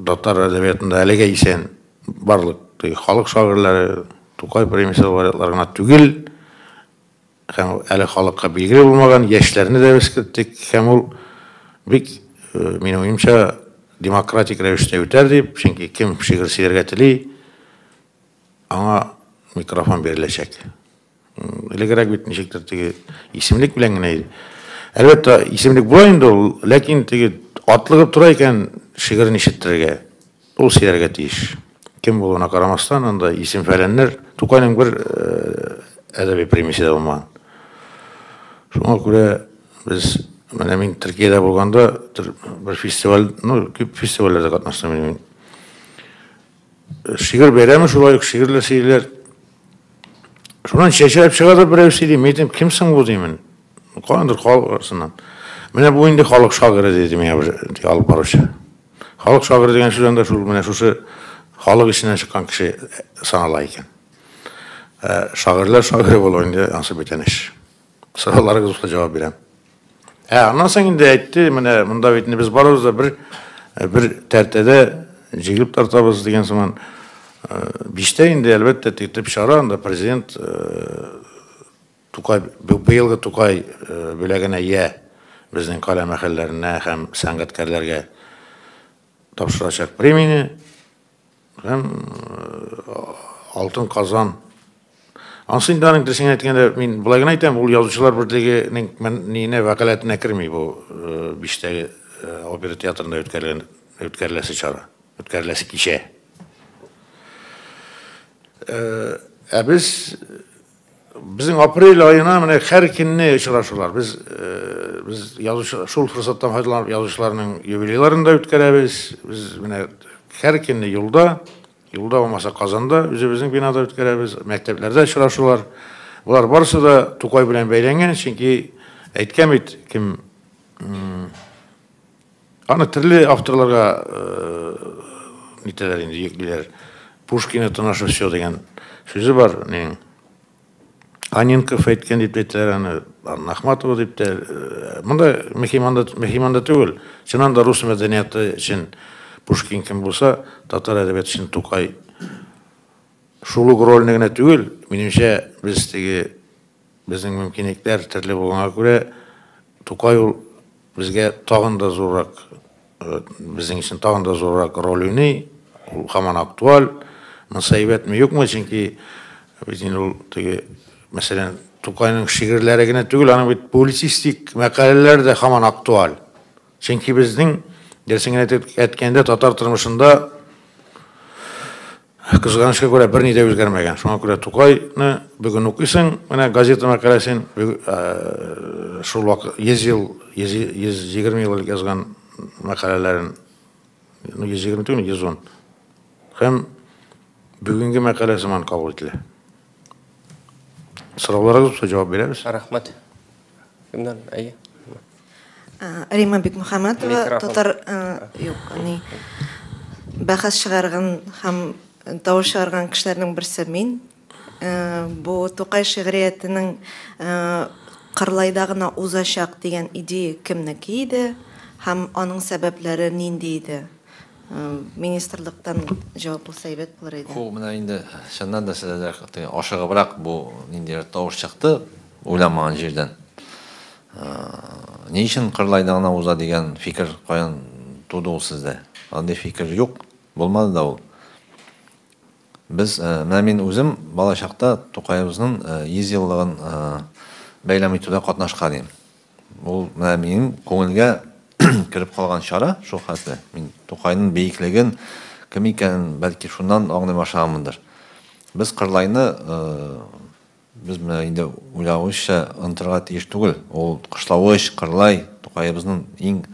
татар әдәбиятында әлегә исән барлык халык шагыйрьләре, Тукай премиясе лауреатлары гына түгел, Һәм әле халыкка билгеле булмаган яшьләрне дә без керттек. Һәм ул бик, минем уемча, демократик рәвештә үтәр дип, чөнки кем шигырь сөйләргә тели, аңа микрофон биреләчәк. Элегрәк бит ничектер теге исемлек белән генә иде. Әлбәттә, исемлек була инде ул, ләкин теге атлыгып тора икән шигырен ишеттерергә. Ул сөйләргә тиеш. Кем булуына карамастан, анда исем-фәләннәр, Тукайның бер әдәби премиясе дә булмаган. Шуңа күрә без, менә мин Төркиядә булганда, бер фестиваль, ну, күп фестивальләрдә катнаштым мин. Шигырь бәйрәме шулай ук, шигырьләр сөйлиләр. Шуннан чәчрәп чыга да берәү сөйли. Мин әйтәм, кем соң бу димен. Каяндыр халык арасыннан. Менә бу инде халык шагыйре диде миңа бер алып баручы. Халык шагыйре дигән сүз анда шул менә шушы халык эченнән чыккан кеше санала икән. Ә шагыйрьләр шагыйре булу инде ансы бүтән эш. Сорауларыгыз булса җавап бирәм. Ә аннан соң инде әйтте, менә монда бит инде без барыбыз да бер бер тәртәдә җигелеп тартабыз дигән сыман. Биштә инде әлбәттә төп чара анда президент Тукай, быелгы Тукай бүләгенә ия безнең каләм әһелләренә һәм сәнгатькәрләргә тапшырачак премияне һәм Алтын Казан. Ансы инде аның дөресен әйткәндә, мин болай гына әйтәм, ул язучылар берлегенең ниенә вәкаләтенә керми бу биштәге опера театрында үткәрелгән үткәреләсе чара, үткәреләсе кичә. Ә без Безнең апрель аена менә һәр көнне очрашулар. Без без язучы шул форсаттан файдаланып язучыларның юбилейларын да үткәрәбез. Без менә һәр көнне юлда, юлда булмаса Казанда үзебезнең бинада үткәрәбез, мәктәпләрдә очрашулар. Болар барысы да Тукай белән бәйләнгән, чөнки әйткән бит кем аны төрле авторларга нитәләр инде, йөклиләр. Пушкин это наше все дигән сүзе бар. Нең Анинков әйткән дип әйтәләр аны, Анна Ахматова дип тә. Монда мөһим мөһим анда түгел. Чыннан да рус мәдәнияты өчен Пушкин кем булса, татар әдәбияты өчен Тукай шул ук рольне генә түгел, минемчә, без теге безнең мөмкинлекләр төрле булганга күрә, Тукай ул безгә тагын да зуррак, безнең өчен тагын да зуррак роль уйный, ул һаман актуаль. Монысы әйбәтме, юкмы, чөнки бит инде ул теге, мәсәлән, Тукайның шигырьләре генә түгел, аның бит публицистик мәкаләләре дә һаман актуаль. Чөнки безнең, дөресен генә әйткәндә, татар тормышында Кызганычка күрә, берни дә үзгәрмәгән. Шуңа күрә Тукайны бүген укыйсың, менә газета мәкаләсен, шул вакыт 100 ел, 120 ел элек язган мәкаләләрен, ну 120 түгел, 110. Һәм бүгенге мәкалә сыман кабул ителә. Сорауларыгыз булса җавап бирәбез. Рәхмәт. Кемнән? Әйе. Рима Бикмөхәммәтова татар юк, ни бәхәс чыгарган һәм тавыш чыгарган кешеләрнең берсе мин. Бу Тукай шигъриятенең Кырлайда гына узачак дигән идея кемнеке иде һәм аның сәбәпләре нинди иде? Министрлыктан җавап булса әйбәт булыр иде. Бу менә инде чыннан да сез әзрәк ашыгыбрак бу ниндидер тавыш чыкты, уйламаган җирдән. Ни өчен Кырлайда гына уза дигән фикер каян туды ул сездә? Андый фикер юк, булмады да ул. Без, менә мин үзем балачакта Тукаебызның 100 еллыгын бәйрәм итүдә катнашкан идем. Ул менә минем күңелгә кереп калган чара шул хәтле. Мин Тукайның бөеклеген, кем икәнен бәлки шуннан аңлый башлаганмындыр. Без Кырлайны без менә инде уйлавыбызча онытырга тиеш түгел. Ул Кышлавыч, Кырлай, Тукаебызның иң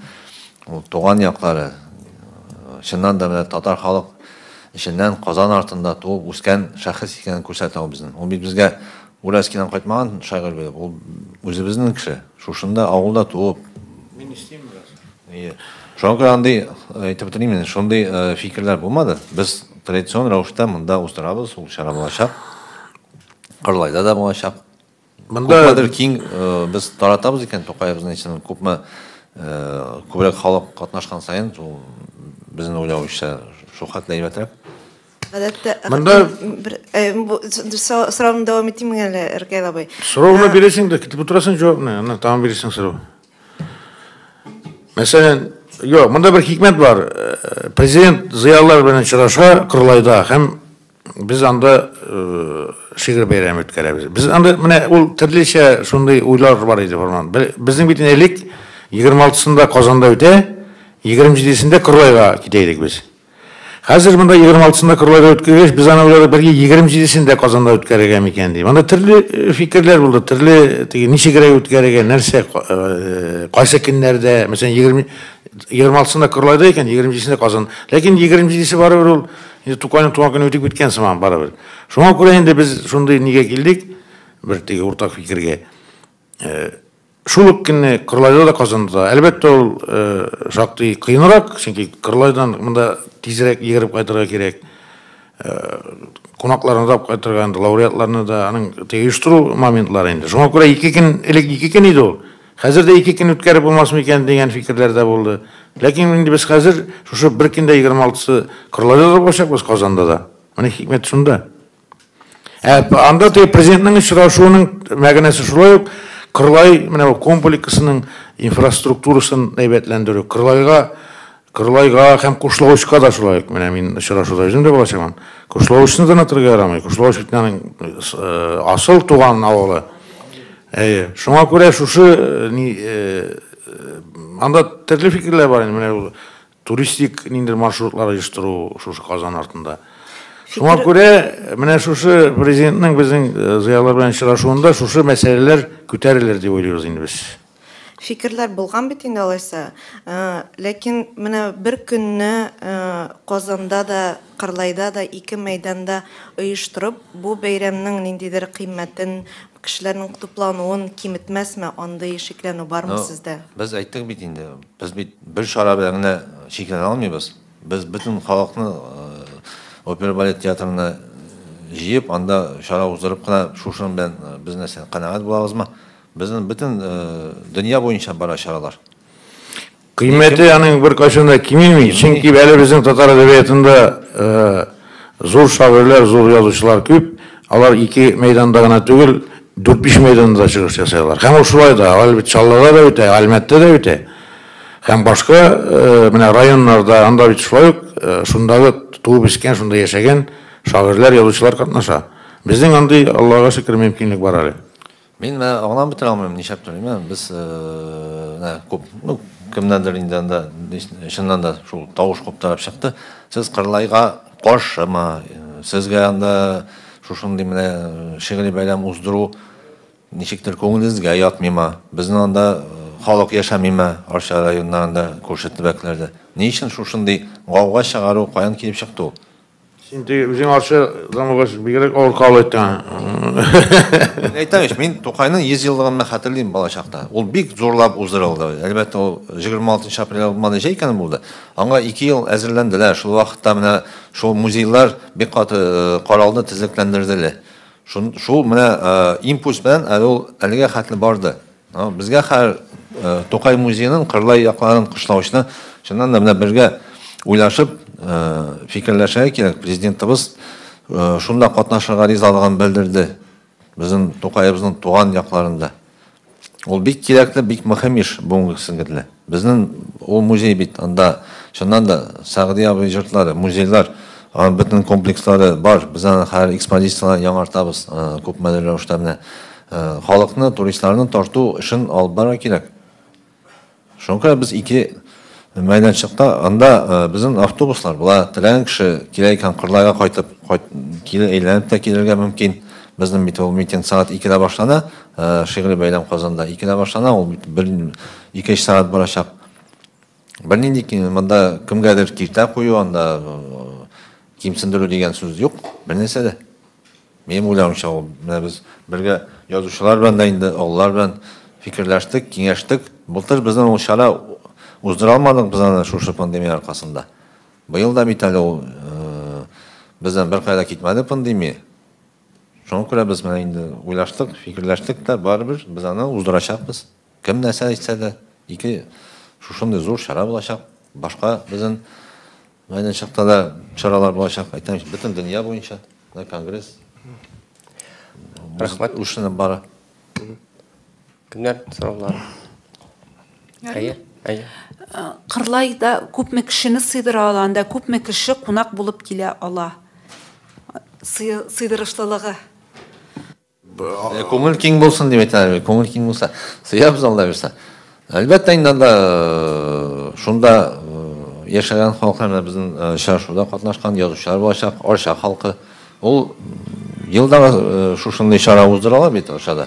ул туган яклары. Чыннан да менә татар халык эченнән Казан артында туып үскән шәхес икәнен күрсәтә ул безнең. Ул бит безгә Уральскидан кайтмаган шагыйрь бит, ул үзебезнең кеше. Шушында авылда туып. Мин истим бераз. Әйе. Шуңа күрә андый әйтеп бетерим инде, шундый фикерләр булмады. Без традицион рәвештә монда уздырабыз, ул чара булачак. Кырлайда да булачак. Монда күпмедер киң без таратабыз икән Тукаебызның исемен, күпме күбрәк халык катнашкан саен, ул безнең уйлавыбызча шул хәтле әйбәтрәк. Гадәттә Монда бер сорауны дәвам итим әле, Ркаил абый. Сорауны бирәсең дә, көтеп утырасың җавапны, аннан тагын бирәсең сорау. Мәсәлән, юк, монда бер хикмәт бар. Президент зыялылар белән очраша Кырлайда һәм без анда шигырь бәйрәме үткәрәбез. Без анда менә ул төрлечә шундый уйлар бар иде форман. Безнең бит элек 26-сында Казанда үтә, 27-сендә Кырлайга китә идек без. Хәзер монда 26-сында Кырлайда үткәргәч, без аны уйладык, бәлки 27-сен дә Казанда үткәрергә микән дип. Анда төрле фикерләр булды, төрле теге ничегрәк үткәрергә, нәрсә, кайсы көннәрдә, мәсәлән, 26-сында Кырлайда икән, 27-сендә Казан. Ләкин 27-се барыбер ул инде Тукайның туган көне үтеп киткән сыман барыбер. Шуңа күрә инде без шундый нигә килдек, бер теге уртак фикергә. Шул ук көнне Кырлайда да, Казанда да. Әлбәттә, ул шактый кыенрак, чөнки Кырлайдан монда тизрәк йөгереп кайтырга кирәк. Кунакларны да алып кайтырга инде, лауреатларны да, аның теге оештыру моментлары инде. Шуңа күрә ике көн, элек ике көн иде ул. Хәзер дә ике көн үткәреп булмас микән дигән фикерләр дә булды. Ләкин инде без хәзер шушы бер көндә 26-сы Кырлайда да булачакбыз, Казанда да. Менә хикмәт шунда. Ә анда теге президентның очрашуының мәгънәсе шулай ук Кырлай менә бу комплексының инфраструктурасын әйбәтләндерү. Кырлайга Кырлайга һәм Кушлавычка да шулай ук. Менә мин очрашуда үзем дә булачакмын. Кушлавычны да онытырга ярамый. Кушлавыч бит аның асыл туган авылы. Әйе. Шуңа күрә шушы ни анда төрле фикерләр бар инде. Менә Туристик ниндидер маршрутлар оештыру шушы Казан артында. Шуңа күрә менә шушы президентның безнең зыялылар белән очрашуында шушы мәсьәләләр күтәрелер дип уйлыйбыз инде без. Фикерләр булган бит инде алайса. Ләкин менә бер көнне Казанда да, Кырлайда да ике мәйданда оештырып, бу бәйрәмнең ниндидер кыйммәтен, кешеләрнең туплануын киметмәсме, андый шикләнү бармы сездә? Без әйттек бит инде, без бит бер чара белән генә чикләнә алмыйбыз. Без бөтен халыкны опера балет театрына җыеп, анда чара уздырып кына шушының белән без нәрсә, канәгать булабызмы? Безнең бөтен дөнья буенча бара чаралар. Кыйммәте аның беркайчан да кимеми, чөнки әле безнең татар әдәбиятында зур шагыйрьләр, зур язучылар күп. Алар ике мәйданда гына түгел, дүрт-биш мәйданда да чыгыш ясыйлар. Һәм ул шулай да, ул бит Чаллыда да үтә, Әлмәттә дә үтә. Һәм башка менә районнарда, анда бит шулай ук шундагы туып үскән, шунда яшәгән шагыйрьләр, язучылар катнаша. Безнең андый, Аллага шөкер, мөмкинлек бар әле. Мин менә аңлап бетерә алмыйм, нишләп тормыйм, без менә күп, ну, кемнәндер инде анда чыннан да шул тавыш куптарып чыкты. Сез Кырлайга каршымы? Сезгә анда шушындый менә шигъри бәйрәм уздыру ничектер күңелегезгә ятмыймы? Безнең анда халык яшәмиме Арча районнарында, күрше төбәкләрдә? Ни өчен шушындый гауга чыгару каян килеп чыкты ул? Син теге үзең Арча замыгач бигрәк авыр кабул иттең. Мин әйтәм ич, мин Тукайның 100 еллыгын мен хәтерлим балачакта. Ул бик зурлап уздырылды. Әлбәттә, ул 26 апрель булмады, җәй көне булды. Аңа 2 ел әзерләнделәр. Шул вакытта менә шул музейлар бик каты каралды, төзекләндерделәр. Шул менә импульс белән әле ул әлегә хәтле барды. Безгә хәзер Тукай музееның Кырлай якларын кышлаучыны чыннан да менә бергә уйлашып фикерләшергә кирәк. Президентыбыз шунда катнашырга ризалыгын белдерде. Безнең Тукаебызның туган якларында. Ул бик кирәкле, бик мөһим эш бүгенге көндә. Безнең ул музей бит, анда чыннан да Сәгъди абый йортлары, музейлар, аның бөтен комплекслары бар. Без аны һәр экспозицияләрен яңартабыз, күпмедер рәвештә менә халыкны, туристларны тарту эшен алып барырга кирәк. Шуңа күрә без ике мәйданчыкта, анда безнең автобуслар була, теләгән кеше килә икән, Кырлайга кайтып, килә, әйләнеп тә килергә мөмкин. Безнең бит ул митинг сәгать 2-дә башлана, шигъри бәйрәм Казанда 2-дә башлана, ул бит бер ике-өч сәгать барачак. Бернинди монда кемгәдер киртә кую, анда кимсендерү дигән сүз юк, бернәрсә дә. Минем уйлавымча, ул менә без бергә язучылар белән дә инде, олылар белән фикерләштек, киңәштек. Былтыр безнең ул чара уздыра алмадык без аны шушы пандемия аркасында. Быел да бит әле ул бездән беркая да китмәде пандемия. Шуңа күрә без менә инде уйлаштык, фикерләштек тә, барыбер без аны уздырачакбыз. Кем нәрсә әйтсә дә, ике шушындый зур чара булачак. Башка безнең мәйданчыкта да чаралар булачак. Әйтәм, бөтен дөнья буенча конгресс. Рәхмәт. Ушыны бара. Кемнәр сораулар? Әйе, әйе. Кырлайда күпме кешене сыйдыра ала, анда күпме кеше кунак булып килә ала. Сыйдырышлылыгы. Күңел киң булсын дип әйтәләр, күңел киң булса, сыябыз алла бирсә. Әлбәттә инде анда шунда яшәгән халыклар менә безнең очрашуда катнашкан язучылар булачак, Арча халкы. Ул елда шушындый чара уздырыла бит Арчада.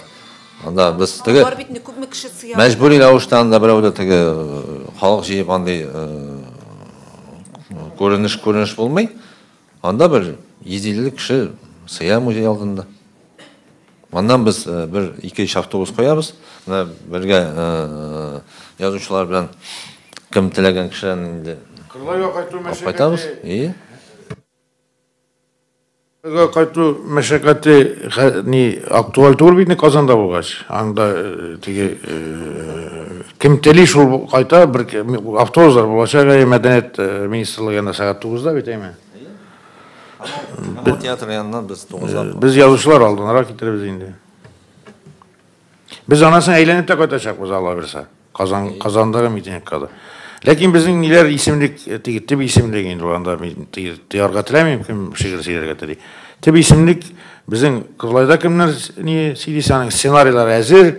Анда без теге Бар бит күпме кеше сыя. Мәҗбүри рәвештә анда берәү дә теге халык җыеп андый күренеш булмый. Анда бер 150 кеше сыя музей алдында. Аннан без бер 2-3 автобус куябыз. Менә бергә язучылар белән кем теләгән кешеләрне инде Кырлайга кайту алып кайтабыз. мәшәкате. Кырлайга кайту мәшәкате ни актуаль түгел бит Казанда булгач. Анда теге кем тели шул кайта, бер автобуслар булачак, мәдәният министрлыгы янында сәгать 9-да бит, әйме? Камал театры яныннан без 9-да. Без язучылар алдынарак китерәбез инде. Без анасын әйләнеп тә кайтачакбыз, Алла бирсә. Казандагы митингка да. Ләкин безнең ниләр исемлек, теге төп исемлек инде анда мин теге тыярга теләмим, кем шигырь сөйләргә тели. Төп исемлек безнең Кырлайда кемнәр ни сөйлисе, аның сценарийлары әзер,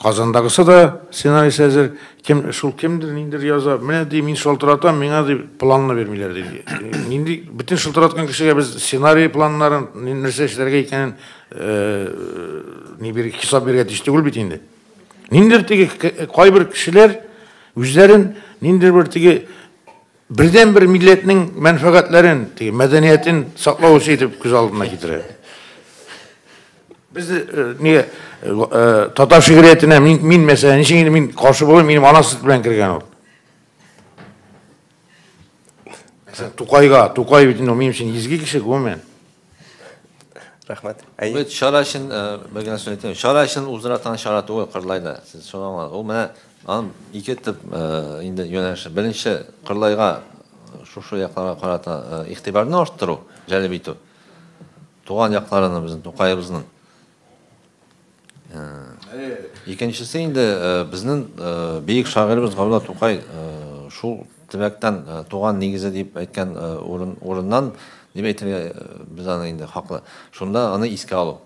Казандагысы да сценарийсы әзер. Кем шул кемдер ниндер яза. Менә ди мин шалтыратам, миңа ди планны бирмиләр ди. Нинди бөтен шалтыраткан кешегә без сценарий планнарын, нәрсә эшләргә икәнен ни бир хисап бирергә тиеш түгел бит инде. Ниндер теге кайбер кешеләр үзләрен ниндер бер теге бердән-бер милләтнең мәнфәгатьләрен, теге мәдәниятен саклау өчен итеп күз алдына китерә. Без не татар шигъриятенә мин мәсәлән, ничек инде мин каршы булыйм, минем ана сөт белән кергән ул. Мәсәлән, Тукайга, Тукай бит инде минем өчен изге кеше, гомумән. Рәхмәт. Бит чара өчен, бер генә сүз әйтәм. Чара өчен уздыра торган чара түгел Кырлайда. Сез шуны аңлагыз. Ул менә аның ике төп инде юнәлеше. Беренче, Кырлайга шушы якларга карата игътибарны арттыру, җәлеп итү. Туган якларына безнең Тукаебызның. Икенчесе инде безнең бөек шагыйребез Габдулла Тукай шул төбәктән туган нигезе дип әйткән урыннан дип әйтергә без аны инде хаклы. Шунда аны искә алу.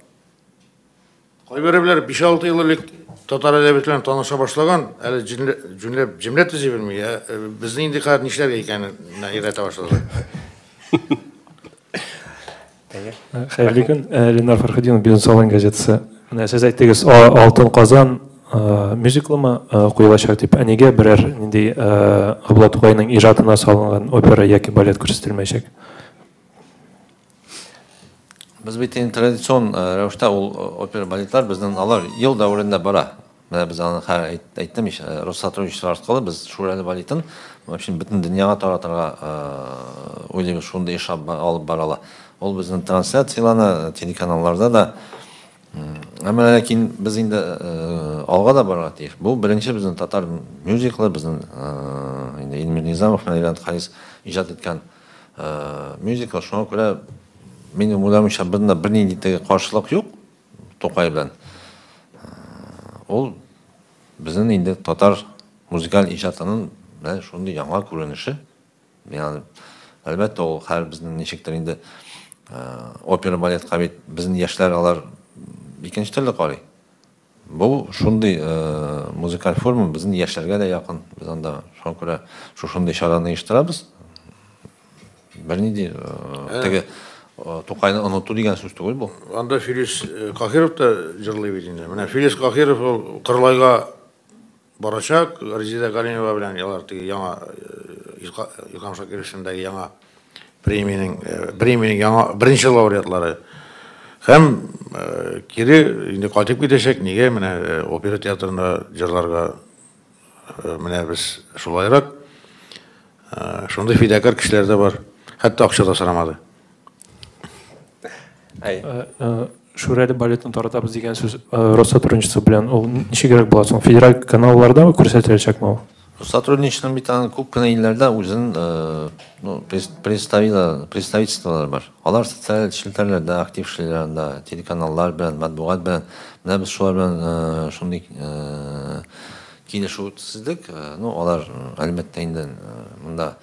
Кайберәүләр 5-6 ел элек татар әдәбияты белән таныша башлаган, әле җүнләп җөмлә төзи белми, безне инде хәзер нишләргә икәнен өйрәтә башладылар. Хәерле көн, Ленар Фәрхетдинов, Бизнес онлайн газетасы. Менә сез әйттегез, Алтын Казан мюзиклымы куелачак дип. Ә нигә берәр нинди Габдулла Тукайның иҗатына салынган опера яки балет күрсәтелмәячәк? Без бит инде традицион рәвештә ул опера балетлар безнең алар ел дәверендә бара. Менә без аны хәзер әйттем ич, Россотрудничество аркылы без Шүрәле балетын вообще бөтен дөньяга таратырга уйлыйбыз, шундый эш алып барала. Ул безнең трансляцияләнә телеканалларда да. Әмма ләкин без инде алга да барырга тиеш. Бу беренче безнең татар мюзиклы, безнең инде Илмир Низамов белән Ренат Харис иҗат иткән мюзикл. Шуңа күрә минем уйлавымча, бында бернинди теге каршылык юк Тукай белән. Ул безнең инде татар музыкаль иҗатының менә шундый яңа күренеше. Мин әлбәттә, ул хәл безнең ничектер инде опера балетка бит безнең яшьләр алар икенче төрле карый. Бу шундый музыкаль форма безнең яшьләргә дә якын. Без анда шуңа күрә шушындый чараны оештырабыз. Бернинди теге Тукайны оныту дигән сүз түгел бу. Анда Филис Кахиров та җырлый бит инде. Менә Филис Кахиров ул Кырлайга барачак, Резеда Галимова белән алар теге яңа Илһам Шакиров исемендәге яңа премиянең премиянең яңа беренче лауреатлары. Һәм кире инде кайтып китәчәк. Нигә менә опера театрында җырларга менә без шулайрак. Шундый фидакарь кешеләр дә бар. Хәтта акча да сорамады. Шүрәле балетын таратабыз дигән сүз Россотрудничество белән ул ничегрәк була соң? Федераль каналларда күрсәтеләчәкме ул? Сотрудничество бит аның күп кенә илләрдә үзен ну, представительстволар бар. Алар социаль челтәрләрдә актив эшлиләр анда, телеканаллар белән, матбугат белән. Менә без шулар белән шундый килешү төзедек. Ну, алар, әлбәттә инде, монда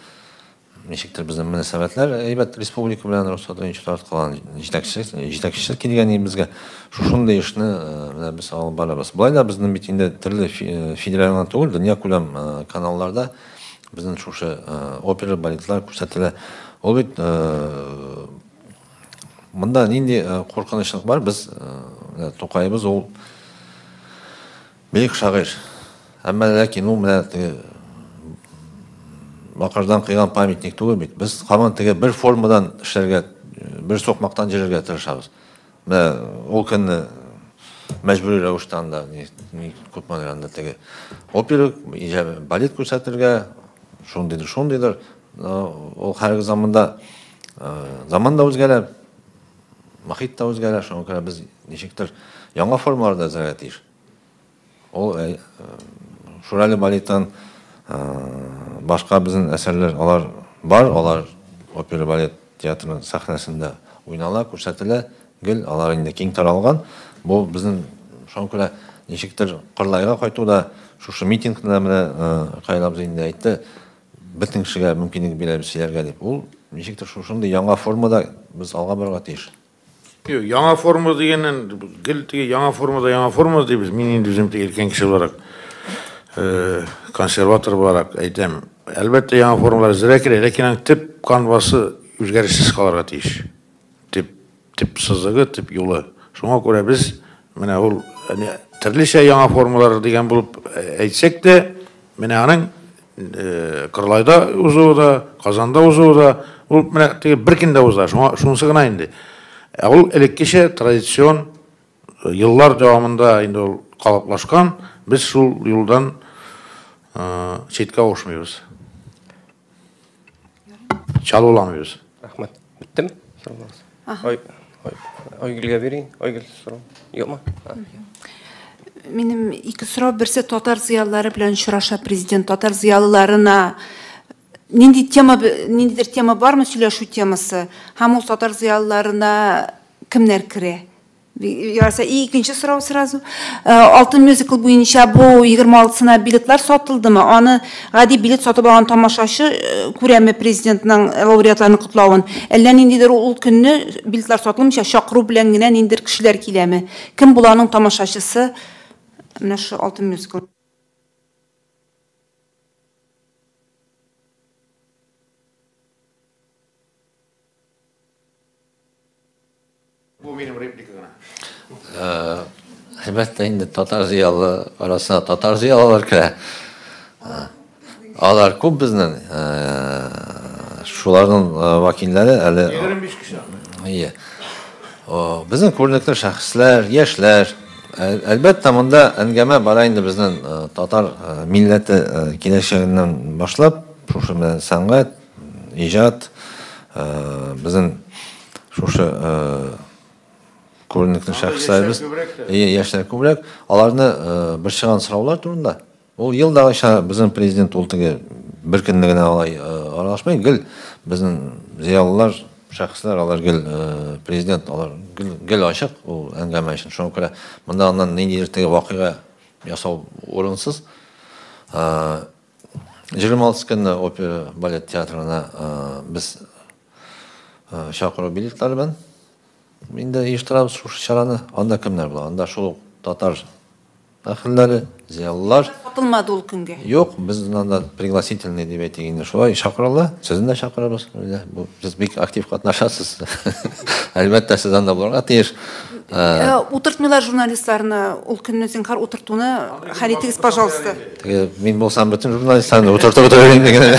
ничектер безнең мөнәсәбәтләр әйбәт республика белән Россотрудничество тарткалан җитәкче җитәкчелек килгән безгә. Шушындый эшне менә без алып барабыз. Болай да безнең бит инде төрле федераль гына түгел, дөньякүләм каналларда безнең шушы опера, балетлар күрсәтелә. Ул бит монда нинди куркынычлык бар? Без Тукаебыз ул бөек шагыйрь. Әмма ләкин ул менә теге бакырдан кыйган памятник түгел бит. Без һаман теге бер формадан эшләргә, бер сукмактан йөрергә тырышабыз. Менә ул көнне мәҗбүри рәвештә анда күпмедер анда теге опера, балет күрсәтергә, шундыйдыр, шундыйдыр. Ул хәзерге заманда заман да үзгәрә, мохит та үзгәрә, шуңа күрә без ничектер яңа формаларда эзләргә тиеш. Ул Шүрәле балеттан башка безнең әсәрләр алар бар, алар опера балет театрының сәхнәсендә уйнала, күрсәтелә, гел алар инде киң таралган. Бу безнең шуңа күрә ничектер Кырлайга кайту да, шушы митингны да менә Каил абзый инде әйтте, бөтен кешегә мөмкинлек бирәбез сөйләргә дип. Ул ничектер шушындый яңа формада без алга барырга тиеш. Юк, яңа форма дигәннән гел теге яңа формада яңа форма дибез. Мин инде үзем теге өлкән кеше буларак, консерватор буларак әйтәм. Әлбәттә, яңа формалар эзләргә кирәк, ләкин аның төп канвасы үзгәрешсез калырга тиеш. Төп, төп сызыгы, төп юлы. Шуңа күрә без менә ул төрлечә яңа формалар дигән булып әйтсәк тә, менә аның Кырлайда узуы да, Казанда узуы да, ул менә теге бер көндә уза, шуңа шунысы гына инде. Ә ул элеккечә традицион еллар дәвамында инде ул калыплашкан, без шул юлдан читкә авышмыйбыз. Чалуламыйбыз. Рәхмәт. Беттеме сорауларыгыз? Ой, ой, Айгөлгә бирейин. Айгөл, сорау юкмы? Минем ике сорау. Берсе татар зыялылары белән очраша президент. Татар зыялыларына нинди тема, ниндидер тема бармы сөйләшү темасы? Һәм ул татар зыялыларына кемнәр керә? Яраса, и икенче сорау сразу. Алтын мюзикл буенча бу 26-сына билетлар сатылдымы? Аны гади билет сатып алган тамашачы күрәме президентның лауреатларны котлавын? Әллә ниндидер ул көнне билетлар сатылмыйча чакыру белән генә ниндидер кешеләр киләме? Кем була аның тамашачысы? Менә шушы Алтын мюзикл. Бу минем реплика гына. Әлбәттә инде татар зыялы арасына татар зыялылар керә. Алар күп безнең. Шуларның вәкилләре әле 25 кеше. Ие. Безнең күренекле шәхесләр, яшьләр. Әлбәттә, монда әңгәмә бара инде безнең татар милләте киләчәгеннән башлап, шушы менә сәнгать, иҗат, безнең шушы күренекле шәхесләребез. Әйе, яшьләр күбрәк. Аларны борчыган сораулар турында. Ул елдагыча безнең президент ул теге бер көнне генә алай аралашмый, гел безнең зыялылар, шәхесләр, алар гел президент, алар гел ачык ул әңгәмә өчен. Шуңа күрә монда аннан ниндидер теге вакыйга ясау урынсыз. 26 көнне опера балет театрына без чакыру билетлары белән инде оештырабыз шушы чараны. Анда кемнәр була? Анда шул ук татар әһелләре, зыялылар. Сатылмады ул көнгә. Юк, без анда пригласительный дип әйтик инде, шулай чакырыла. Сезне дә чакырабыз. Сез бик актив катнашасыз. Әлбәттә, сез анда булырга тиеш. Утыртмыйлар журналистларны ул көнне, зинһар, утыртуны хәл итегез, пожалуйста. Теге мин булсам, бөтен журналистларны утыртып утырыр идем генә.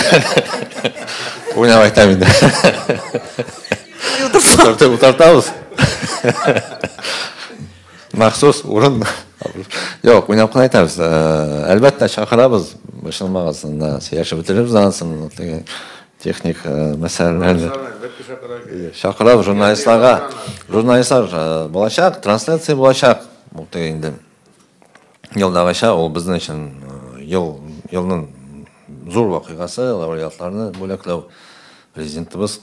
Уйнап әйтәм инде. Утыртып утыртабыз. Махсус урын. Юк, уйнап кына әйтәбез. Әлбәттә, чакырабыз. Борчылмагыз, анда сөйләшеп бетерербез анысын, теге техник мәсьәләләрне. Чакырабыз журналистларга. Журналистлар булачак, трансляция булачак. Бу теге инде елдагыча ул безнең өчен ел, елның зур вакыйгасы, лауреатларны бүләкләү. Президентыбыз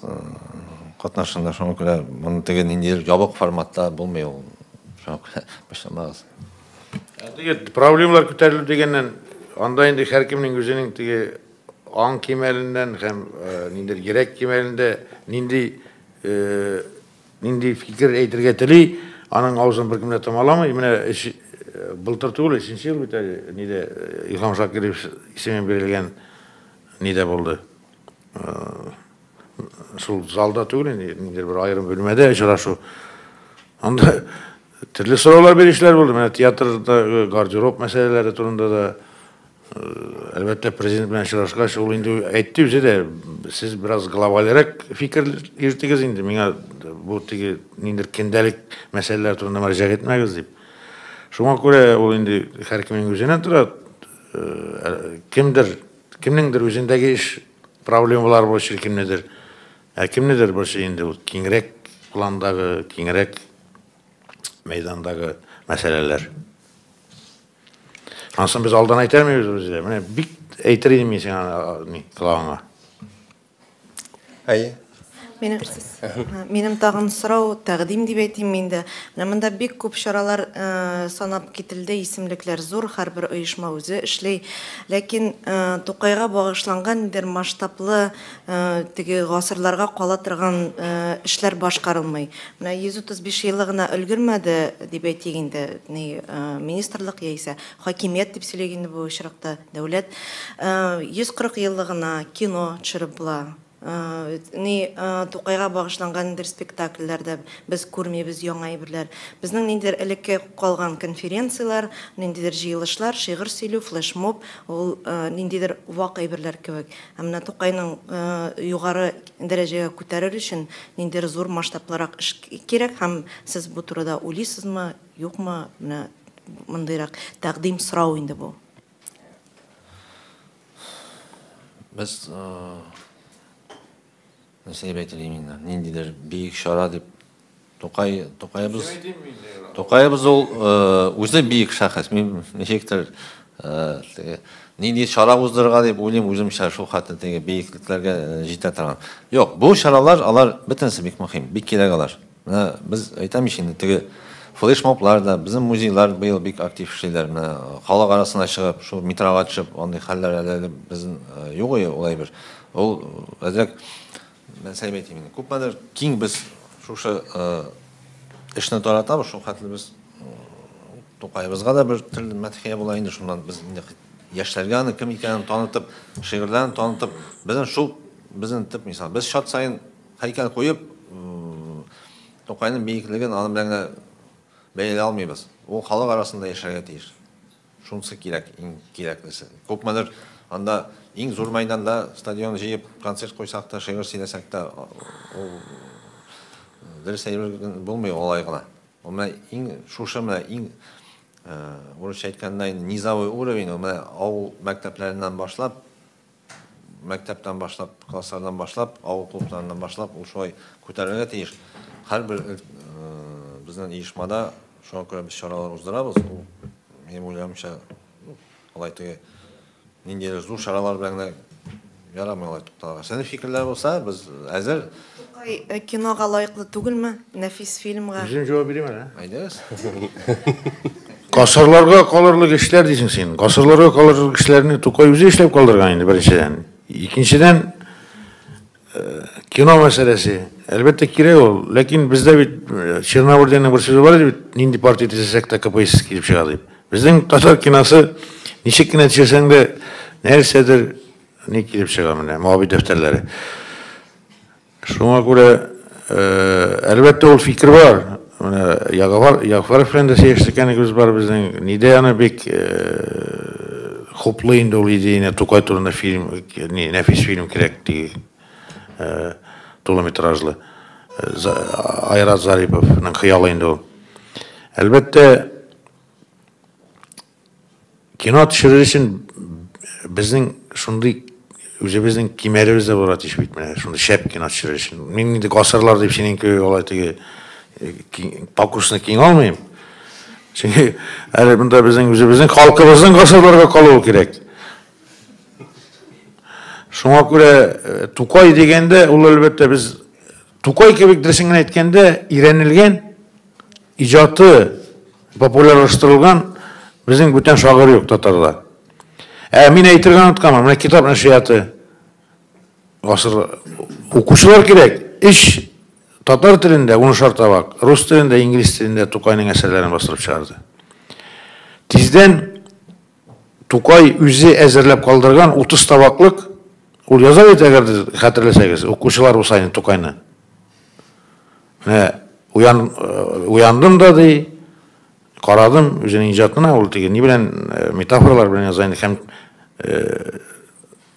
катнашында, шуңа күрә моны теге ниндидер ябык форматта булмый ул. Шуңа күрә борчылмагыз. Теге проблемалар күтәрелү дигәннән, анда инде һәркемнең үзенең теге аң кимәленнән һәм ниндидер йөрәк кимәлендә нинди фикер әйтергә тели, аның авызын беркем дә томаламый. Менә былтыр түгел, өченче ел бит әле, нидә Илһам Шакиров исемен бирелгән нидә булды. Шул залда түгел инде, ниндидер бер аерым бүлмәдә очрашу. Анда төрле сораулар бирүчеләр булды. Менә театрда гардероб мәсьәләләре турында да, әлбәттә, президент белән очрашкач, ул инде әйтте үзе дә, сез бераз глобальрәк фикер йөртегез инде, миңа бу теге ниндидер көндәлек мәсьәләләр турында мөрәҗәгать итмәгез дип. Шуңа күрә ул инде һәркемнең үзеннән тора, кемдер, кемнеңдер үзендәге эш проблемалар борчый, кемнедер, ә кемнедер борчый инде ул киңрәк пландагы, киңрәк мәйдандагы мәсьәләләр. Ансын без алдан әйтә алмыйбыз үзе. Менә бик әйтер идем мин сиңа, ни, колагыңа. Әйе. Минем тагын сорау, тәкъдим дип әйтим инде. Менә монда бик күп чаралар санап кителде, исемлекләр зур, һәрбер оешма үзе эшли. Ләкин Тукайга багышланган ниндидер масштаблы теге гасырларга кала торган эшләр башкарылмый. Менә 135 елы гына өлгермәде дип әйтик инде, ни министрлык яисә хакимият дип сөйлик инде бу очракта, дәүләт. 140 еллыгына кино төшереп була. Ни Тукайга багышланган ниндидер спектакльләрдә без күрмибез яңа әйберләр. Безнең ниндидер элекке калган конференцияләр, ниндидер җыелышлар, шигырь сөйләү, флешмоб, ул ниндидер вак әйберләр кебек. Ә менә Тукайның югары дәрәҗәгә күтәрер өчен ниндидер зур масштаблырак эш кирәк, һәм сез бу турыда уйлыйсызмы, юкмы? Менә мондыйрак тәкъдим, сорау инде бу. Без нәрсә дип әйтер идем инде, ниндидер бөек чара дип Тукай, Тукаебыз, Тукаебыз ул үзе бөек шәхес. Мин ничектер нинди чара уздырырга дип уйлыйм үземчә, шул хәтле теге бөеклекләргә җитә торган. Юк, бу чаралар, алар бөтенесе бик мөһим, бик кирәк алар. Менә без әйтәм ич инде, теге флешмоблар да, безнең музейлар быел бик актив эшлиләр. Менә халык арасына чыгып, шул метрога төшеп, андый хәлләр әле безнең юк ул әйбер. Ул әзрәк, нәрсә дип әйтим инде, күпмедер киң без шушы эшне таратабыз, шул хәтле без Тукаебызга да бер төрле мәдхия була инде, шуннан без инде яшьләргә аны кем икәнен танытып, шигырьләрен танытып, безнең шул, безнең төп мисал. Без чат саен һәйкәл куеп, Тукайның бөеклеген аның белән генә бәяли алмыйбыз. Ул халык арасында яшәргә тиеш. Шунысы кирәк, иң кирәклесе. Күпмедер анда иң зур мәйданда стадион җыеп, концерт куйсак та, шигырь сөйләсәк тә, ул дөрес әйбер булмый алай гына. Ул менә иң шушы менә иң урысча әйткәндә инде низовой уровень, ул менә авыл мәктәпләреннән башлап, мәктәптән башлап, класслардан башлап, авыл клубларыннан башлап, ул шулай күтәрелергә тиеш. Һәрбер Безнең оешмада шуңа күрә без чаралар уздырабыз. Ул, минем уйлавымча, алай теге ниндидер зур чаралар белән генә ярамый алай тукталырга. Сезнең фикерләр булса, без әзер. Тукай кинога лаеклы түгелме? Нәфис фильмга. Үзем җавап бирим әле. Әйдәгез. Гасырларга калырлык эшләр дисең син. Гасырларга калырлык эшләрне Тукай үзе эшләп калдырган инде беренчедән. Икенчедән, кино мәсьәләсе. Әлбәттә кирәк ул. Ләкин бездә бит Черномырдинның бер сүзе бар иде бит, нинди партия төзесәк тә КПСС килеп чыга дип. Безнең татар киносы ничек кенә төшерсәң дә нәрсәдер ни килеп чыга менә, Моабит дәфтәрләре. Шуңа күрә, әлбәттә, ул фикер бар. Менә Ягъфар, Ягъфаров белән дә сөйләшкәнебез бар безнең. Нидә аны бик хуплый инде ул идеяне, Тукай турында фильм, ни, нәфис фильм кирәк ди, тулы метражлы. Айрат Зариповның хыялы инде ул. Әлбәттә, кино төшерер өчен безнең шундый үзебезнең кимәребез дә булырга тиеш бит менә, шундый шәп кино төшерер өчен. Мин инде гасырлар дип синең кебек алай теге пакусны киң алмыйм. Чөнки әле монда безнең үзебезнең халкыбызның гасырларга калуы кирәк. Шуңа күрә Тукай дигәндә, ул әлбәттә без Тукай кебек дөресен генә әйткәндә, өйрәнелгән, иҗаты популярлаштырылган безнең бүтән шагыйрь юк татарда. Ә мин әйтергә онытканмын, менә китап нәшрияты гасыр укучылар кирәк. Эш татар телендә унышар табак, рус телендә, инглиз телендә Тукайның әсәрләрен бастырып чыгарды. Тиздән Тукай үзе әзерләп калдырган 30 табаклык, ул яза бит, әгәр дә хәтерләсәгез, укучылар булса инде Тукайны. Менә уян, уяндым да ди, карадым үзенең иҗатына, ул теге ни белән метафоралар белән яза инде һәм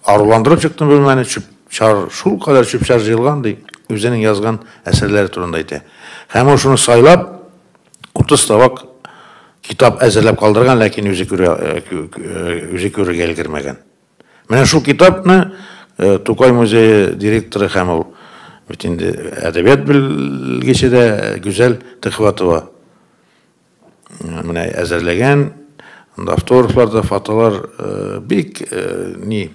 аруландырып чыктым бүлмәне, чүп-чар, шул кадәр чүп-чар җыелган ди, үзенең язган әсәрләре турында әйтә. Һәм ул шуны сайлап 30 табак китап әзерләп калдырган, ләкин үзе күрә, үзе күрергә өлгермәгән. Менә шул китапны Тукай музее директоры һәм ул бит инде әдәбият белгече дә Гүзәл Төхвәтова менә әзерләгән. Анда автографлар да, фотолар бик ни,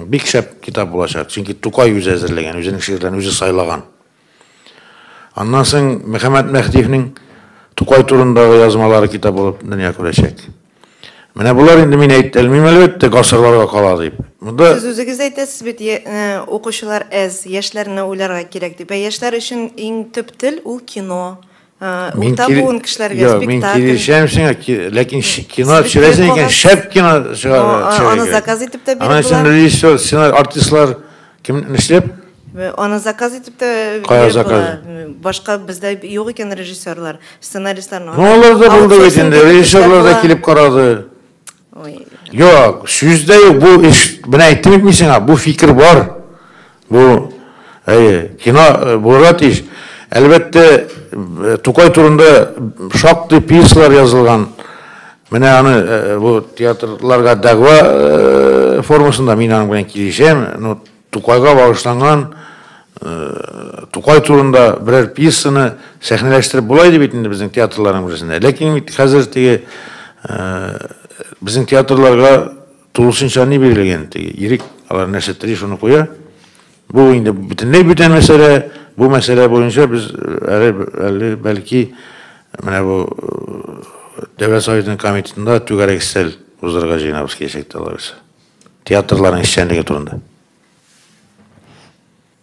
бик шәп китап булачак. Чөнки Тукай үзе әзерләгән, үзенең шигырьләрен үзе сайлаган. Аннан соң Мөхәммәт Мәһдиевнең Тукай турындагы язмалары китап булып дөнья күрәчәк. Менә болар инде мин әйтә алмыйм, әлбәттә, гасырларга кала дип. Монда Сез үзегез әйтәсез бит, укучылар әз, яшьләрне уйларга кирәк дип. Ә яшьләр өчен иң төп тел ул кино. Урта буын кешеләргә спектакль. Мин килешәм сиңа, ләкин кино төшерәсең икән, шәп кино чыгарырга. Аны заказ итеп тә биреп була. Аның өчен режиссер, сценарий, артистлар кем нишләп? Аны заказ итеп тә Кая заказ? Башка бездә юк икән режиссерлар, сценаристлар. Ну, алар да булды бит инде, режиссерлар да килеп карады. Юк, сүз дә юк, бу эш, менә әйттем бит мин сиңа, бу фикер бар. Бу, әйе, кино булырга тиеш. Әлбәттә, Тукай турында шактый пьесалар язылган. Менә аны бу театрларга дәгъва формасында мин аның белән килешәм. Ну, Тукайга багышланган Тукай турында берәр пьесаны сәхнәләштереп була иде бит инде безнең театрларның берсендә. Ләкин бит хәзер теге безнең театрларга тулысынча ни бирелгән, теге ирек, алар нәрсә тели, шуны куя. Бу инде бөтенләй бүтән мәсьәлә. Бу мәсьәлә буенча без әле, әле бәлки менә бу Дәүләт Советының комитетында түгәрәк өстәл уздырырга җыенабыз киләчәктә, алайса. Театрларның эшчәнлеге турында.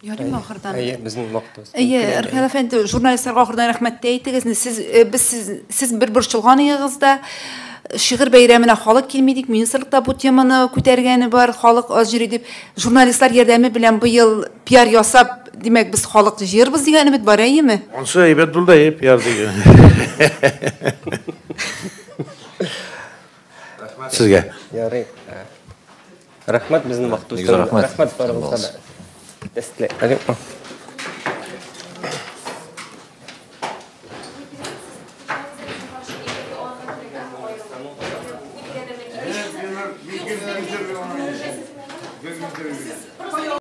Ярыймы ахырдан? Әйе, безнең вакытыбыз. Әйе, Рхәл әфәнде, журналистларга ахырдан рәхмәт тә әйтегез. Сез, без сез, сез бер борчылган идегез дә. Шигырь бәйрәменә халык килми дип, министрлыкта бу теманы күтәргәне бар, халык аз йөри дип. Журналистлар ярдәме белән быел пиар ясап, димәк, без халык җыербыз дигән өмет бар, әйеме? Ансы әйбәт булды, әйе, пиар дигән. Рәхмәт сезгә. Ярый. Рәхмәт безнең вакыт Бик зур рәхмәт. Рәхмәт барыгызга да.